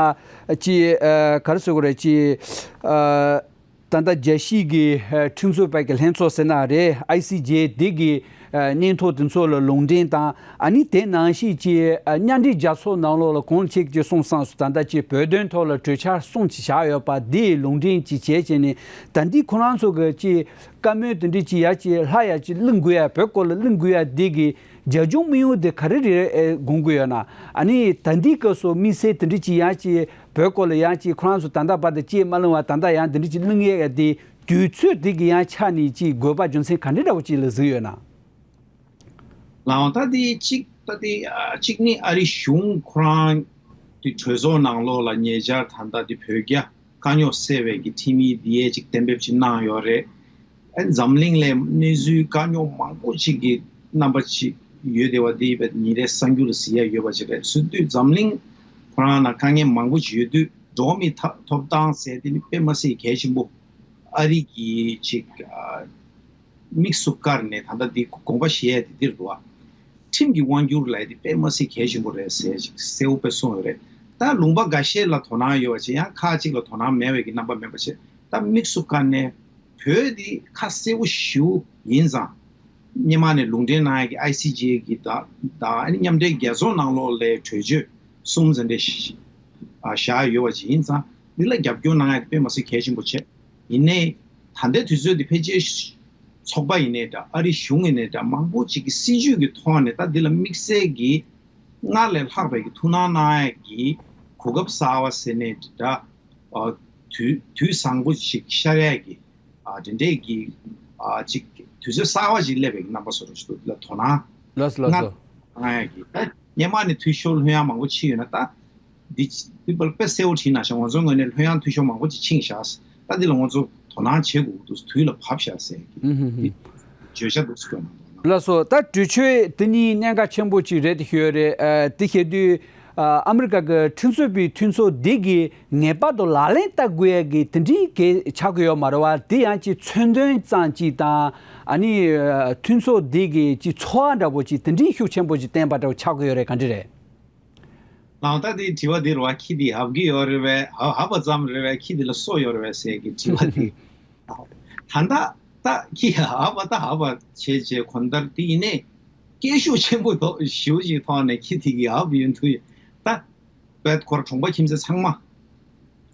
ཅིག་ཨ་ག་རེ་ཟེར་དགོས་རེད་ཅིག་ཨ། ད་ལྟ་རྒྱལ་སྤྱིའི་གི་ཨ་ཁྲིམས་རྩོད་པའི་གི་ལྷན་ཚོགས་ཟེར་ན་རེད། ཨའི་སི་ཇེ་འདི་གི་ཨ་སྙན་ཐོ་དེ་ཚོ་ལ་ལུང་འདྲེན་དང་ཨ་ནི་དེ་ནང་བཞིན་གྱི་ཨ་མཉམ་འབྲེལ་རྒྱལ་ཚོགས་ནང་ལོགས་ལ་གོང་ཁྱེད་ཀྱིས་གསུངས་སོང་། ད་ལྟ་ཅིག་བོད་དོན་ཐོག་ལ་གྲོས་འཆར་གསུམ་ཅིག་བཞག་ཡོད་པ་འདི་ལུང་འདྲེན་ཅིག་བྱས་བྱས་ནས་ད་འདི་ཁོ་རང་ཚོ་གི་ཅིག་བཀའ་མོལ་དེ་འདྲ་ཅིག་ཡ་ཅིག་ལྷ་ཡ་ཅིག་གླེང་དགོས་ཡ་བོད་སྐོར་ལ་གླེང་དགོས་ཡ་འདི་གི་རྒྱབ་ལྗོངས་དམིགས་ཡུལ་དེ་ག་རེ་རེད་ཨེ་དགོངས་ཀྱི་ཡོད་ན། ཨ་ནི་ད་འདི་སྐབས་སུ་དམིགས་བསལ་དེ་འདྲ་ཅིག་ཡང་ཅིག་བོད་སྐོར་ལ་ཡང་ཅིག་ཁོ་རང་ཚོ་ད་ལྟ་བར་དུ་ཅིག་མ་གླེང་བ་ད་ལྟ་ཡང་དེ་འདྲ་ཅིག་གླེང་ཡས་དེ་དུས་ཚོད་དེ་གི་ཡང་ཆ་ནས་ཅིག་དགོས་པ་རྒྱུ་མཚན་ག་འདྲ་འདྲ་བོ་ཅིག་ལ་གཟིགས་ཡོད་ན། ལའང་ད་དེ་གཅིག་ད་དེ་ཨ་གཅིག་ནི་ཨ་རི་གཞུང་ཁོ་རང་དེ་གྲོས་ཚོགས་ནང་ལོགས་ལ་ཉེ་ཆར་ད་ལྟ་དེ་བོད་རྒྱ་དཀའ་རྙོག་སེལ་བའི་གི་ཁྲིམས་ཡིག་འདི་ཡས་ཅིག་གཏན་འབེབས་ཅིག་གནང་ཡོད་རེད། ཨ་འཛམ་གླིང་ལ་གནས་ཚུལ་དཀའ་རྙོག་མང་པོ་ཅིག་གི་རྣམ་པ་ཅིག་ཡོད་བསྡད་པ་འདི་བས་ཉིན་རེ་གསར་འགྱུར་ལ་གཟིགས་ཡ་ཡོད་པ་ཅིག་རེད། བཟོ་དུས་འཛམ་གླིང་ཁོ་རང་ནང་དཀའ་ངལ་མང་པོ་ཅིག་ཡོད་དུས་འགྲོ་བ་མིའི་ཐ་ཐོབ་ཐང་ཟེར་དེ་ནི་དཔེ་མ་སྲིད་གལ་ཆེན་པོ་ཨ་རི་གི་ཅིག་ཨ་དམིགས་སུ་བཀར་ནས་ད་ལྟ་འདི་དགོངས་པ་བཞེས་ཡ་དེ་འདིར་འདུག་བ། ཁྲིམས་ཀྱི་དབང་སྒྱུར་ལབ་ཡ་དེ་དཔེ་མ་སྲིད་གལ་ཆེན་པོ་རེད་ཟེར་ཅིག་གསལ་པོ་དཔེ་གསུངས་ཡོད་རེད། ད་ལུང་པ་འགའ་ཤས་ལ་དོ་སྣང་ཡོད་པ་བྱས་ཡང་ཁག་ཅིག་ལ་དོ་སྣང་མེད་པའི་གི་རྣམ་པ་མེད་པ་བྱས་ད་དམིགས་སུ་བཀར་ནས་བོད་འདི་ཁ་གསལ་པོ་ཞེ་པོ་ཡིན་ཙང་སྔོན་མ་ནས་ལུང་འདྲེན་གནང་ཡ་གི་ཨའི་སི་ཇེ་གི་ད་ད་ཨ་ནི་མཉམ་འབྲེལ་རྒྱལ་ཚོགས་ནང་ལོགས་ལ་གྲོས་ཆོད་གསུམ་ཙམ་རེ་བཞག་ཡོད་པ་ཅིག་ཡིན་ཙང་འདི་ལ་རྒྱབ་སྐྱོར་གནང་ཡ་དེ་དཔེ་མ་སྲིད་གལ་ཆེན་པོ་བྱས། ཡིན་ནའི་ད་ལྟའི་དུས་ཚོད་འདི་ཕལ་ཆེར་ཚོགས་པ་ཡིན་ནའི་འདྲ་ཨ་རི་གཞུང་ཡིན་ནའི་འདྲ་མང་པོ་ཅིག་གི་སྲིད་ཇུས་ཀྱི་ཐོག་ནས་ད་འདི་ལ་དམིགས་བསལ་གྱི་སྔར་ལས་ལྷག་པའི་གི་ཐུགས་སྣང་གནང་ཡ་གི་གོ་སྐབས་གསར་པ་ཟེར་ནའི་འདྲ་ཨ་དུས་དུས་བཟང་པོ་ཞིག་ཤར་ཡ་གི་ཨ་དེ་འདྲས་ཀྱི་ཨ་ཅིག་དུས་ཚོད་གསར་པ་ཞིག་སླེབས་པའི་རྣམ་པ་བཟོ་འདྲ་ཞིག་འདུག་ལ་དོ་སྣང་ལགས་སོ་ལགས་སྔར་སོ། གནང་ཡ་གི་ད་སྔོན་མ་ནས་འཐུས་ཤོར་ལྷོད་ཡངས་མང་པོ་ཕྱིན་ཡོད་ན་ད་འདི་འདི་པར་དཔེ་གསལ་པོ་བྲིས་ན་ཤག་ང་ཚོའི་ངོས་ནས་ལྷོད་ཡངས་འཐུས་ཤོར་མང་པོ་ཅིག་ཕྱིན་ཤག་ད་འདི་ལ་ང་ཚོ་དོ་སྣང་བྱེད་དགོས་འདུག་དུས་ལ་བབ་ཤག་ཟེར་གི་ཨུ་ཧུ་ཧུ། འདི་བརྗོད་བྱ་འདུག་སྐྱོན་གནང་། ལགས་སོ། ད་གྲོས་ཆོད་འདི་གཉིས་གནད་འགག་ཆེན་པོ་ཅིག་རེད་ཞུ་ཡོད་རེད། ཨ་དེ་བཤད་དུས། ཨ་ཨ་མི་རི་ཀ་གི་ཁྲིམས་རྩོད་པའི་མཐུན་ཚོགས་འདི་གིས་ངེས་པར་དུ་ལག་ལེན་བསྟར་དགོས་ཡ་གི་དེ་འདྲའི་གལ་ཆགས་ཀྱི་ཡོད་མ་རེད་བ། དེ་ཡང་ཅིག་མཚོན་དོན་ཙམ་ཅིག་དང་ཨ་ནི་ཨ་མཐུན་ཚོགས་འདི་གིས་ཅིག་ཚོར་བ་འདྲ་པོ་ཅིག་དེ་འདྲའི་ཤུགས་ཆེན་པོ་ཅིག་བསྟན་པ་འདྲ་པོ་ཆགས་ཀྱི་ཡོད་རེད། ག་འདྲ་རེད། ལའང་ད་དེ་དྲི་བ་འདི་རེད་བ། ཁྱི་འདི་ཧབ་ཀྱི་ཡོད་རེད་བས། ཧ་ཧབ་པ་ཙམ་རེད་བས། ཁྱི་འདི་ལ་སོ་ཡོད་རེད་བས་ཟེར་གི་དྲི་བ་འདི། ད་ལྟ་ད་ཁྱི་ཧབ་པ་ད་ཧབ་པ་བྱས་བྱས་གོང་ལྟར་དེ་ཡིན་ནའི་སྐད་ཤུགས་ཆེན་པོ་ཐོག་ཞེ་པོ་ཅིག་ཐོག་ནས་ཁྱི་དེ་གི་ཧབ་ཡོང་དུས་ད་བས་ཁོར་གྲོང་པ་ཁྱིམ་མཚེས་ཚང་མ་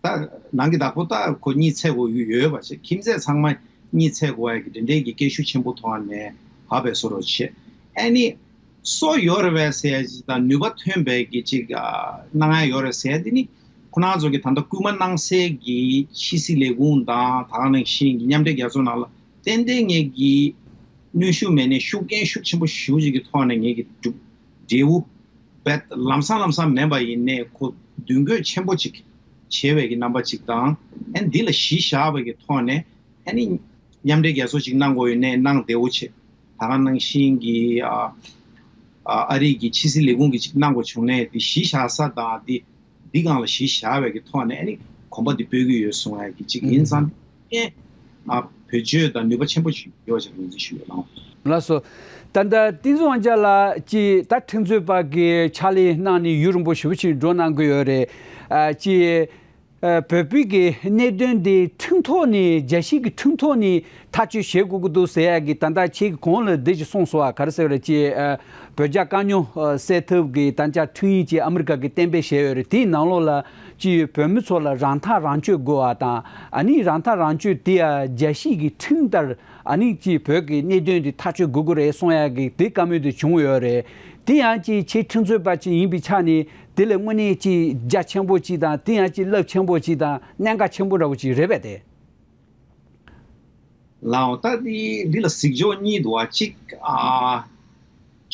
ད་ནང་གི་བདག་པོ་ད་ཁོ་གཉིད་སད་དགོས་ཡོད་པ་བྱས། ཁྱིམ་མཚེས་ཚང་མ་གཉིད་སད་དགོས་ཡ་གི་དེ་འདྲའི་གི་སྐད་ཤུགས་ཆེན་པོ་ཐོག་ནས་ཧབ་པའི་བཟོ་འདྲ་བྱས། ཨ་ནི་སོ་ཡོད་རེད་བས་ཟེར་ཡ་ཅིག་དང་ནུས་པ་ཐོན་པའི་གི་ཅིག་ཨ་གནང་ཡ་ཡོད་རེད་ཟེར་ཡ་དེ་ནི་ཁོ་རང་ཚོ་གི་ད་ལྟ་སྐུལ་མ་གནང་སའི་གི་ཕྱི་སྲིད་ལས་ཁུངས་དང་ད་ག་ནང་བཞིན་གི་མཉམ་འབྲེལ་རྒྱལ་ཚོགས་ནང་ལ་ཏན་ཏན་ངེས་ཀྱི་གནོན་ཤུགས་མེད་ནའི་ཤུགས་རྐྱེན་ཤུགས་ཆེན་པོ་ཞེ་པོ་ཅིག་གི་ཐོག་ནས་ངེས་ཀྱི་འབྲེལ་འབྲེལ་བོ་བས་ལམ་སང་ལམ་སང་མིན་པ་ཡིན་ནའི་ཁོ་མདུན་སྐྱོད་ཆེན་པོ་ཅིག་ བྱེད་པའི་གི་རྣམ་པ་ཅིག་དང་། ཨ་ནི་འདི་ལ་གཞི་བཞག་པའི་གི་ཐོག་ནས་ཨ་ནི་མཉམ་འབྲེལ་རྒྱལ་ཚོགས་ཅིག་གནང་དགོས་ཡོད་ནའི་གནང་བདེ་བོ་བྱེད། ད་ག་ནང་བཞིན་གྱི་ཨ་ཨ་ཨ་རི་གི་ཕྱི་སྲིད་ལས་ཁུངས་ཀྱི་ཅིག་གནང་དགོས་བྱུང་ནའི་འདི་གཞི་བཞག་ས་དང་འདི་འདི་སྒང་ལ་གཞི་བཞག་པའི་གི་ཐོག་ནས་ཨ་ནི་གོམ་པ་འདི་སྤོས་ཀྱི་ཡོད་གསུང་ཡ་གི་ཅིག་ཡིན་ཙང་། ཨ་བེད་སྤྱོད་དང་ནུས་པ་ཆེན་པོ་ཞིག་ཡོད་ཅེས་ངོས་འཛིན་ཞུ་ཡོད་ལགས། ལགས་སོ། ད་ལྟ་བསྟན་འཛིན་དབང་རྒྱལ་ལགས་ཀྱིས་ད་ཁྲིམས་རྩོད་པ་གི་ཕྱག་ལས་གནང་ནས་ཡུན་རིང་པོ་ཞེ་པོ་ཅིག་འགྲོ་གནང་གི་ཡོད་རེད། ཨ་ཅི། ཨ་བོད་པའི་གི་གནད་དོན་འདི་ཁྲིམས་ཐོག་ནས་རྒྱལ་སྤྱིའི་གི་ཁྲིམས་ཐོག་ནས་ཐག་གཅོད་བྱེད་དགོས་ཀྱི་འདུག་ཟེར་ཡ་གི་ད་ལྟ་ཁྱེད་ཀྱི་གོང་ལ་འདི་ཅིག་གསུངས་སོང་བ། ག་རེ་ཟེར་བ་རེད་ཅེས། ཨ་བོད་རྒྱ་དཀའ་རྙོག་ཨ་སེལ་ཐབས་ཀྱི་ད་ལྟ་ཁྲིམས་ཡིག་ཅིག་ཨ་མི་རི་ཀ་གིས་གཏན་འབེབས་བྱས་ཡོད་རེད། དེའི་ནང་ལོགས་ལ་ཅིག་བོད་མི་ཚོ་ལ་རང་ཐག་རང་གཅོད་དགོས་པ་དང་། ཨ་ནི་རང་ཐག་རང་གཅོད་དེ་ཡང་རྒྱལ་སྤྱིའི་གི་ཁྲིམས་ལྟར་ཨ་ནི་ཅིག་བོད་ཀྱི་གནད་དོན་དེ་ཐག་གཅོད་དགོས་ཀྱི་རེད་གསུང་ཡ་གི་དེ་བཀའ་མོལ་དེ་བྱུང་ཡོད་རེད། དེ་ཡང་ཅིག་ཁྱེད་ཁྲིམས་རྩོད་པ་ཅིག་ཡིན་པའི་ཆ་ནས་དེ་ལ་དངོས་གནས་ཅིག་རྒྱ་ཆེན་པོ་ཅིག་དང་། དེ་ཡང་ཅིག་རླབས་ཆེན་པོ་ཅིག་དང་གནད་འགག་ཆེན་པོ་འདྲ་བོ་ཅིག་རེད་པས་ཏེ། ལགས་འོང་། ད་འདི་འདི་ལ་གཟིགས་ཕྱོགས་གཉིས་འདུག་བ། གཅིག་ཨ་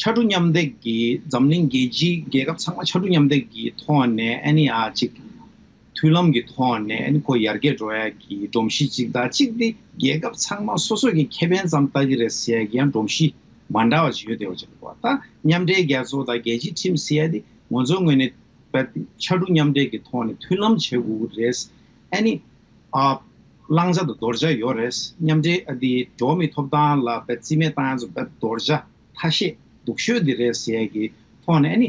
ཕྱར་གྲུ་མཉམ་འདེགས་ཀྱི་འཛམ་གླིང་རྒྱལ་སྤྱི་རྒྱལ་ཁབ་ཚང་མ་ཕྱར་གྲུ་མཉམ་འདེགས་ཀྱི་ཐོག་ནས་ཨ་ནི་ཨ་ཅིག་མཐུན་ལམ་གྱི་ཐོག་ནས་ཨ་ནི་ཁོ་ཡར་རྒྱས་འགྲོ་ཡ་གི་སྒྲོམ་གཞི་གཅིག་དང་། གཅིག་འདི་རྒྱལ་ཁབ་ཚང་མ་སོ་སོ་གི་ཁེ་ཕན་ཙམ་ལྟ་གི་རེད་ཟེར་ཡ་གི་ཡང་སྒྲོམ་གཞི་མ་འདྲ་བ་ཅིག་ཡོད་བསྡད་པ་ཅིག་འདུག་བ། ད་མཉམ་འབྲེལ་རྒྱལ་ཚོགས་དང་རྒྱལ་སྤྱིའི་ཁྲིམས་ཟེར་ཡ་འདི་ང་ཚོའི་ངོས་ནས་ཕྱར་གྲུ་མཉམ་འབྲེལ་གྱི་ཐོག་ནས་མཐུན་ལམ་བྱེད་དགོས་ཀྱི་རེད། ཨ་ནི་ཨ་བླང་བྱ་དང་དོར་བྱ་ཡོད་རེད། མཉམ་འབྲེལ་ཨ་འདི་འགྲོ་བ་མིའི་ཐོབ་ཐང་ལ་བེད་རྩིས་མེད་བཏང་ཡ་ཚོ་བེད་དོར་བྱ་ཐ་ཤལ་སྡུག་ཤོས་འདི་རེད་ཟེར་ཡ་གི་ཐོག་ནས། ཨ་ནི་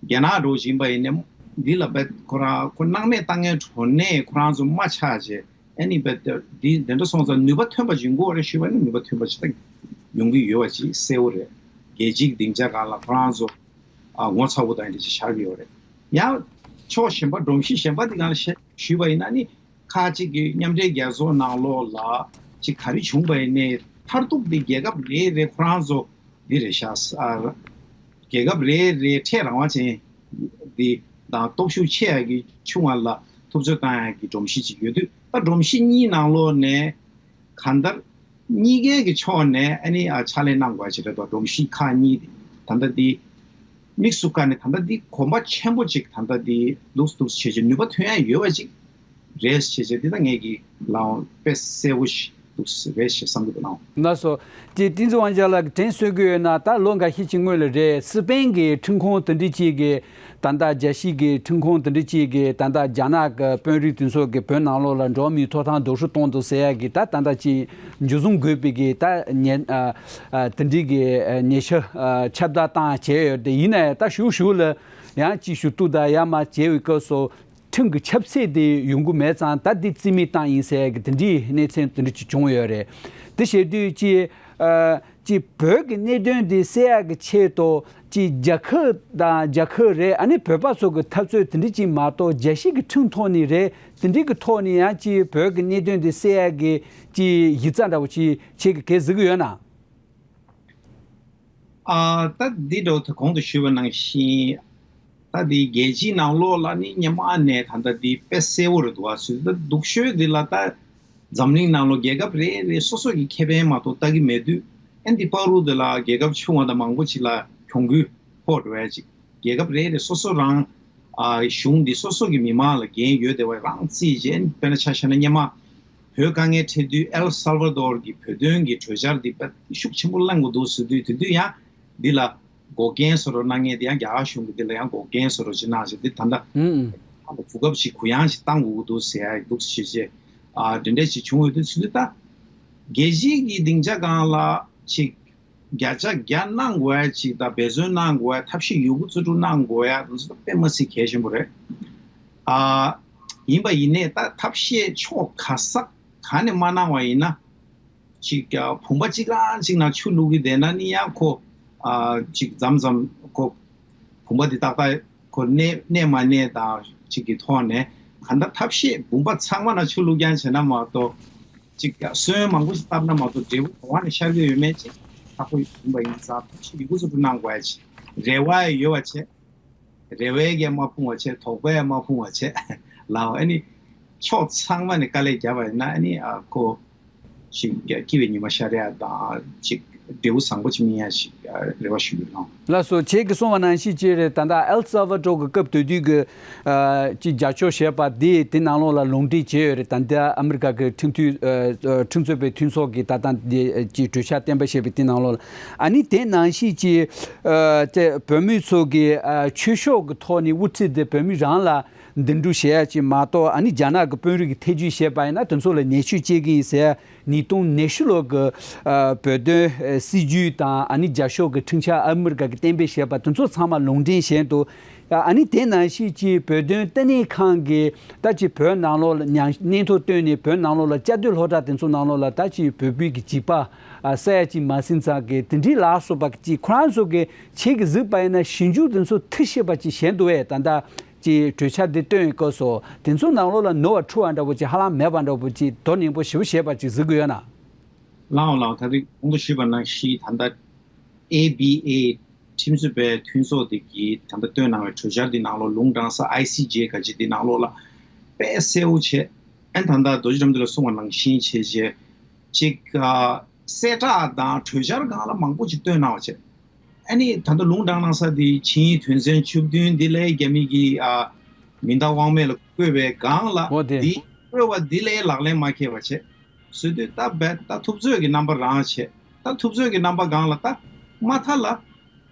རྒྱ་ནག་འགྲོ་བཞིན་པ་ཡིན་ནའི་འདི་ལ་བེད་ཁོ་རང་ཁོ་སྣང་མེད་བཏང་མཁན་གྲོ་ནས་ཁོ་རང་ཚོ་མ་ཆགས་བྱས། ཨ་ནི་བེད་འདི་འདི་འདྲ་སོང་ཙང་ནུས་པ་ཐོན་པ་ཅིག་ཡོང་གི་ཡོད་རེད་ཞུས་པ་ནི་ནུས་པ་ཐོན་པ་ཅིག་ད་ཡོང་གི་ཡོད་པ་ཅིག་གསལ་བོ་རེད། རྒྱལ་སྤྱིའི་སྡིངས་ཆ་སྒང་ལ་ཁོ་རང་ཚོ་ཨ་ངོ་ཚ་བོ་དང་འདི་ཅིག་བཞག་གི་ཡོད་རེད། ཡང་ཕྱོགས་གཞན་པ་སྒྲོམ་གཞི་གཞན་པ་འདི་སྒང་ལ་བཤད་ཞུས་པ་ཡིན་ན་ནི། ཁག་ཅིག་གིས་མཉམ་འབྲེལ་རྒྱལ་ཚོགས་ནང་ལོགས་ལ་ཅིག་ག་རེ་བྱུང་པ་ཡིན་ནའི་མཐར་ཐུག་འདི་རྒྱལ་ཁབ་རེ་རེ་ཁོ་རང་ཚོ་འདི་རེད་ཤག་ཨ་རྒྱལ་ཁབ་རེ་རེ་འཕྲལ་རང་དབང་ཅན་འདི་དང་སྟོབས་ཤུགས་ཆེ་ཡ་གི་ཆུང་བ་ལ་ཐུབ་ཚོད་བཏང་ཡ་གི་སྒྲོམ་གཞི་ཅིག་ཡོད་དུས། ད་སྒྲོམ་གཞི་གཉིས་ནང་ལོགས་ནས་གང་ལྟར་གཉིས་ཀའི་གི་ཕྱོགས་ནས་ཨ་ནི་ཨ་ཕྱག་ལས་གནང་དགོས་ཡ་ཅིག་རེད་དོ། སྒྲོམ་གཞི་ཁག་གཉིས་དེ་ད་ལྟ་འདི་དམིགས་སུ་བཀར་ནས་ད་ལྟ་འདི་གོམ་པ་ཆེན་པོ་ཅིག་ད་ལྟ་འདི་འདུག་འདུག་བྱས་བྱས་ནུས་པ་ཐོན་ཡ་ཡོད་པ་ཅིག་རེད་ཞེས་བྱས། འདི་ད་ངས་ཀྱི་ལའང་དཔེ་གསལ་བོ་ཞིག་འདུག་རེད་ཞེས་བསམ་གྱི་འདུག་ལའང་། ལགས་སོ། དེ་བསྟན་འཛིན་དབང་རྒྱལ་ལགས་ཀྱིས་དྲན་གསོ་གི་ཡོད་ན། ད་ལོ་འགའ་ཤས་ཀྱི་སྔོན་ལ་རེད། སི་པན་གྱི་ཁྲིམས་ཁང་དེ་འདྲ་ཅིག་གིས་ད་ལྟ་རྒྱལ་སྤྱིའི་གི་ཁྲིམས་ཁང་དེ་འདྲ་ཅིག་གིས་ད་ལྟ་རྒྱ་ནག་གི་དཔོན་རིགས་དེ་ཚོ་གིས་བོད་ནང་ལོགས་ལ་འགྲོ་བ་མིའི་ཐོབ་ཐང་སྡུག་རུས་གཏོང་འདུག་ཟེར་ཡ་གི་ད་ད་ལྟ་ཅིག་འཇུ་བཟུང་དགོས་པའི་གི་ད་ཉེ་ཨ་ཨ་དེ་འདྲའི་གི་ཉེ་ཆར་ཨ་ཁྱབ་བརྡལ་བཏང་བྱས་ཡོད་དེ། ཡིན་ན་ཡང་ད་གཞུག་གཞུག་ལ་ཡང་ཅིག་ཞུ་གཏུག་དང་ཡར་མར་བྱས་པའི་སྐབས་སུ། ཁྲིམས་ཀྱི་ཁྱབ་ཚད་དེ་ཡོང་གི་མེད་ཙང་། ད་འདི་རྩིས་མེད་བཏང་ཡིན་ཟེར་གི་དེ་འདྲའི་གནས་ཚུལ་དེ་འདྲ་ཅིག་བྱུང་ཡོད་རེད། དེ་བྱེད་དུས་ཀྱི་ཨ་ཅིག་བོད་ཀྱི་གནད་དོན་དེ་སེལ་ཡག་གི་ཆེད་དུ་ཅིག་རྒྱལ་ཁབ་དང་རྒྱལ་ཁབ་རེད། ཨ་ནི་བོད་པ་ཚོ་གི་འཐབ་རྩོད་དེ་འདྲ་ཅིག་མ་གཏོགས། རྒྱལ་སྤྱི་གི་ཁྲིམས་ཐོག་ནས་རེད། དེ་འདྲའི་གི་ཐོག་ནས་ཡང་ཅིག་བོད་ཀྱི་གནད་དོན་དེ་སེལ་ཡག་གི་ཅིག་གཞི་རྩ་འདྲ་བོ་ཅིག་ཁྱེད་ཀྱིས་ག་རེ་གཟིགས་ཀྱི་ཡོད་ན། ཨ་ད་འདི་འདྲ་བོ་ད་གོང་དུ་ཞུས་པ་ནང་བཞིན། ད་འདི་རྒྱལ་སྤྱིའི་ནང་ལོགས་ལ་ནི་སྔོན་མ་ནས་ད་ལྟ་འདི་དཔེ་གསལ་བོ་རེད་འདུག་བ། ཚུལ་ད་སྡུག་ཤོས་འདི་ལ་ད་འཛམ་གླིང་ནང་ལོགས་རྒྱལ་ཁབ་རེ་རེ་སོ་སོ་གི་ཁེ་ཕན་མ་གཏོགས་ལྟ་གི་མེད་དུས། ཨ་འདི་བར་དུ་འདི་ལ་རྒྱལ་ཁབ་ཆུང་བ་དང་མང་པོ་ཅིག་ལ་གྱོང་གུད་ཕོག་འགྲོ་ཡ་ཅིག་རྒྱལ་ཁབ་རེ་རེ་སོ་སོ་རང་ཨ་གཞུང་འདི་སོ་སོ་གི་མི་མང་ལ་འགན་ཡོད་བསྡད་པ་རང་རྩིས་བྱས། དཔེར་ན་ཆ་བཞག་ན་སྔོན་མ་བོད་དཀའ་ངལ་འཕྲད་དུས་ཨེལ་སལ་ཝ་དོར་གྱི་བོད་དོན་གྱི་གྲོས་འཆར་འདི་དཔེ་ཤུགས་ཆེན་པོ་གླེང་དགོས་འདུག་ཟེར་དུས། དེ་དུས་ཡང་འདི་ལ་འགོག་རྐྱེན་བཟོ་འདྲ་གནང་མཁན་དེ་ཡང་རྒྱ་གར་གཞུང་གིས་འདི་ལ་ཡང་འགོག་རྐྱེན་བཟོ་འདྲ་ཅིག་གནང་བྱས། འདི་ད་ལྟ་ཧུམ། གོ་སྐབས་ཤིག་གུ་ཡངས་ཤིག་བཏང་དགོས་ཀྱི་འདུག་ཟེར་ཡ་འདུག་ཞེས་བྱས། ཨ་དེ་འདྲ་ཞིག་བྱུང་ཡོད་དུས། ཚུལ་དུ་ད་རྒྱལ་སྤྱིའི་གི་སྡིངས་ཆ་སྒང་ལ་ཅིག་བརྒྱ་ཆ་བརྒྱ་གནང་དགོས་ཡ་ཅིག་དང་འབད་བརྩོན་གནང་དགོས་ཡ། ཐབས་ཤེས་ཡོད་རྒུ་རྩིས་སྤྲོད་གནང་དགོས་ཡ་དེ་ཚོ་དཔེ་མ་སྲིད་གལ་ཆེན་པོ་རེད། ཨ་ཡིན་པ་ཡིན་ནའི་ད་ཐབས་ཤེས་ཕྱོགས་ག་ས་ག་ནས་མ་གནང་བ་ཡིན་ན། ཅིག་ཨ་བུམ་པ་གཅིག་རང་གཅིག་ནང་ཆུ་བླུག་གི་བསྡད་ན་ནི་ཡང་ཁོ་ཨ་ཅིག་མཚམས་མཚམས་ཁོ་བུམ་པ་འདི་ཏག་ཏག་ཁོ་གནས་གནས་མ་གནས་དང་ཅིག་གི་ཐོག་ནས་གང་ལྟར་ཐབས་ཤེས་བུམ་པ་ཚང་མ་ནང་ཆུ་བླུག་རྐྱང་བྱས་ན་མ་གཏོགས། ཅིག་སོན་མང་པོ་ཞིག་བཏབ་ན་མ་གཏོགས་འབྲས་བུ་གོང་བ་ནས་ཤར་གྱི་ཡོད་མེད་ཅིག་ཧ་གོ་ཡོང་བ་ཡིན་ཙང་། ཐབས་ཤེས་ཡོད་རྒུ་རྩིས་སྤྲོད་གནང་དགོས་ཡ་ཅིག་རེ་བ་ཡོད་པ་བྱས། རེ་བའི་གིས་མ་ཕུང་བ་བྱས། དོགས་པས་མ་ཕུང་བ་བྱས་ལའོ། ཨ་ནི་ཕྱོགས་ཚང་མ་ནས་དཀའ་ལས་བརྒྱབ་པ་ཡིན་ན། ཨ་ནི་ཨ་ཁོ་ཞིག་སྐྱིད་པའི་ཉི་མ་ཤར་ཡ་དང་ཅིག་ འབྲས་བུ་བཟང་པོ་ཅིག་སྨིན་ཡ་ཞིག་རེ་བ་ཞུ་གི་ཡོད། ལགས་སོ། ཁྱེད་ཀྱིས་གསུངས་པ་ནང་བཞིན་ཅིག་རེད། ད་ལྟ་ཨེལ་སལ་ཝ་ཏོར་གྱི་སྐབས་དེ་དུས་ཀྱི་ཅིག་རྒྱབ་སྐྱོར་བྱས་པ་དེ་དེ་ནང་ལོགས་ལ་ལུང་འདྲེན་བྱས་ཡོད་རེད། ད་ལྟ་ཨ་མི་རི་ཀ་གི་ཁྲིམས་མཐུན་ཁྲིམས་རྩོད་པའི་མཐུན་ཚོགས་ཀྱི་ད་ལྟ་དེ་ཅིག་གྲོས་འཆར་གཏན་འབེབས་བྱས་པའི་དེ་ནང་ལོགས་ལ། ཨ་ནི་དེ་ནང་བཞིན་ཅིག་དེ་བོད་མི་ཚོ་གི་ཆོས་ཕྱོགས་ཀྱི་ཐོག་ནས་དབུ་ཁྲིད་དེ་བོད་མི་རང་ལ་འདེམས་སྒྲུག་བྱེད་ཡ་ཅིག་མ་གཏོགས། ཨ་ནི་རྒྱ་ནག་གི་དཔོན་རིགས་ཀྱིས་ཐེ་ཇུས་བྱས་པ་ཡིན་ན་དེ་ཚོ་ལ་ཉེས་ཆད་བཅད་ཀྱི་ཡིན་ཟེར་ཡ། ཉིས་སྟོང་ཉི་ཤུ་ལོ་གི་ཨ་བོད་དོན་ཨ་སྲིད་ཇུས་དང་། ཨ་ནི་རྒྱབ་ཕྱོགས་ཀྱི་ཁྲིམས་འཆར་ཨ་མི་རི་ཀ་གིས་གཏན་འབེབས་བྱས་པ་དེ་ཚོ་ཚང་མ་ལུང་འདྲེན་བྱས་འདུག། ཨ་ནི་དེ་ནང་བཞིན་གྱི་བོད་དོན་ལྟེ་གནས་ཁང་གིས་ད་ཅིག་བོད་ནང་ལོགས་ལ་ཉམས་སྣེ་ཐོ་བཏོན་ནས་བོད་ནང་ལོགས་ལ་བཅའ་སྡོད་སློབ་གྲྭ་དེ་ཚོ་ནང་ལོགས་ལ་ད་ཅིག་བོད་པའི་གི་འཇིགས་པ་ཨ་སེལ་ཡ་ཅིག་མ་ཟིན་ཙང་གི་དེ་འདྲའི་ལ་སོགས་པ་ཅིག་ཁོ་རང་ཚོ་གི་ཁྱེད་ཀྱིས་གཟིགས་པ་ཡིན་ན་ཞིབ་འཇུག་དེ་ཚོ་མཐིལ་ཕྱིན་པ་ཅིག་བྱས་འདུག་བས། ད་ལྟ་ཅིག་གྲོས་འཆར་འདི་བཏོན་སྐབས་སུ་དེ་ཚོ་ནང་ལོགས་ལ་ནོར་བ་འཁྲུལ་བ་འདྲ་བོ་ཅིག་ཧ་ལམ་མེད་པ་འདྲ་བོ་ཅིག་དོ་ནན་པོ་ཞིབ་པོ་བྱས་པ་ཅིག་གཟིགས་ཀྱི་ཡོད་ན། ལགས་འོང་ལགས་འོང་། ད་རེས་གོང་དུ་ཞུས་པ་ནང་བཞིན་ད་ལྟ་ཨེ་བྷི་ཨེ་ཁྲིམས་རྩོད་པའི་མཐུན་ཚོགས་འདི་གིས་ད་ལྟ་བཏོན་གནང་བའི་གྲོས་འཆར་འདི་ནང་ལོགས་ལུང་དྲངས་ས་ཨའི་སི་ཇེ་ག་ཅིག་འདི་ནང་ལོགས་ལ་དཔེ་གསལ་བོ་བྱས། ཨན་ད་ལྟ་རྡོ་རྗེ་ཁྲིམས་འདི་ལ་གསུངས་པ་ནང་བཞིན་བྱས་བྱས་ཅིག་ཨ་གསལ་བསྒྲགས་དང་གྲོས་འཆར་སྒང་ལ་མང་པོ་ཅིག་བཏོན་གནང་བ་བྱས། ཨ་ནི་ད་ལྟ་ལུང་དྲངས་གནང་ས་དེ་ཆིངས་ཡིག་དོན་ཚན་བཅུ་བདུན་འདི་ལས་རྒྱ་མི་གིས་ཨ་མི་འདང་དབང་མེད་ལ་བཀོད་པའི་སྒང་ལ། འོ་དེ། འདི་བཀོད་པ་འདི་ལས་ལག་ལེན་མ་འཁེལ་བ་བྱས། བཟོས་དུས་ད་རྦད་ད་ཐུབ་ཚོད་ཀྱི་རྣམ་པ་རང་བྱས། ད་ཐུབ་ཚོད་ཀྱི་རྣམ་པ་སྒང་ལ་ད་མ་མཐའ་ལ་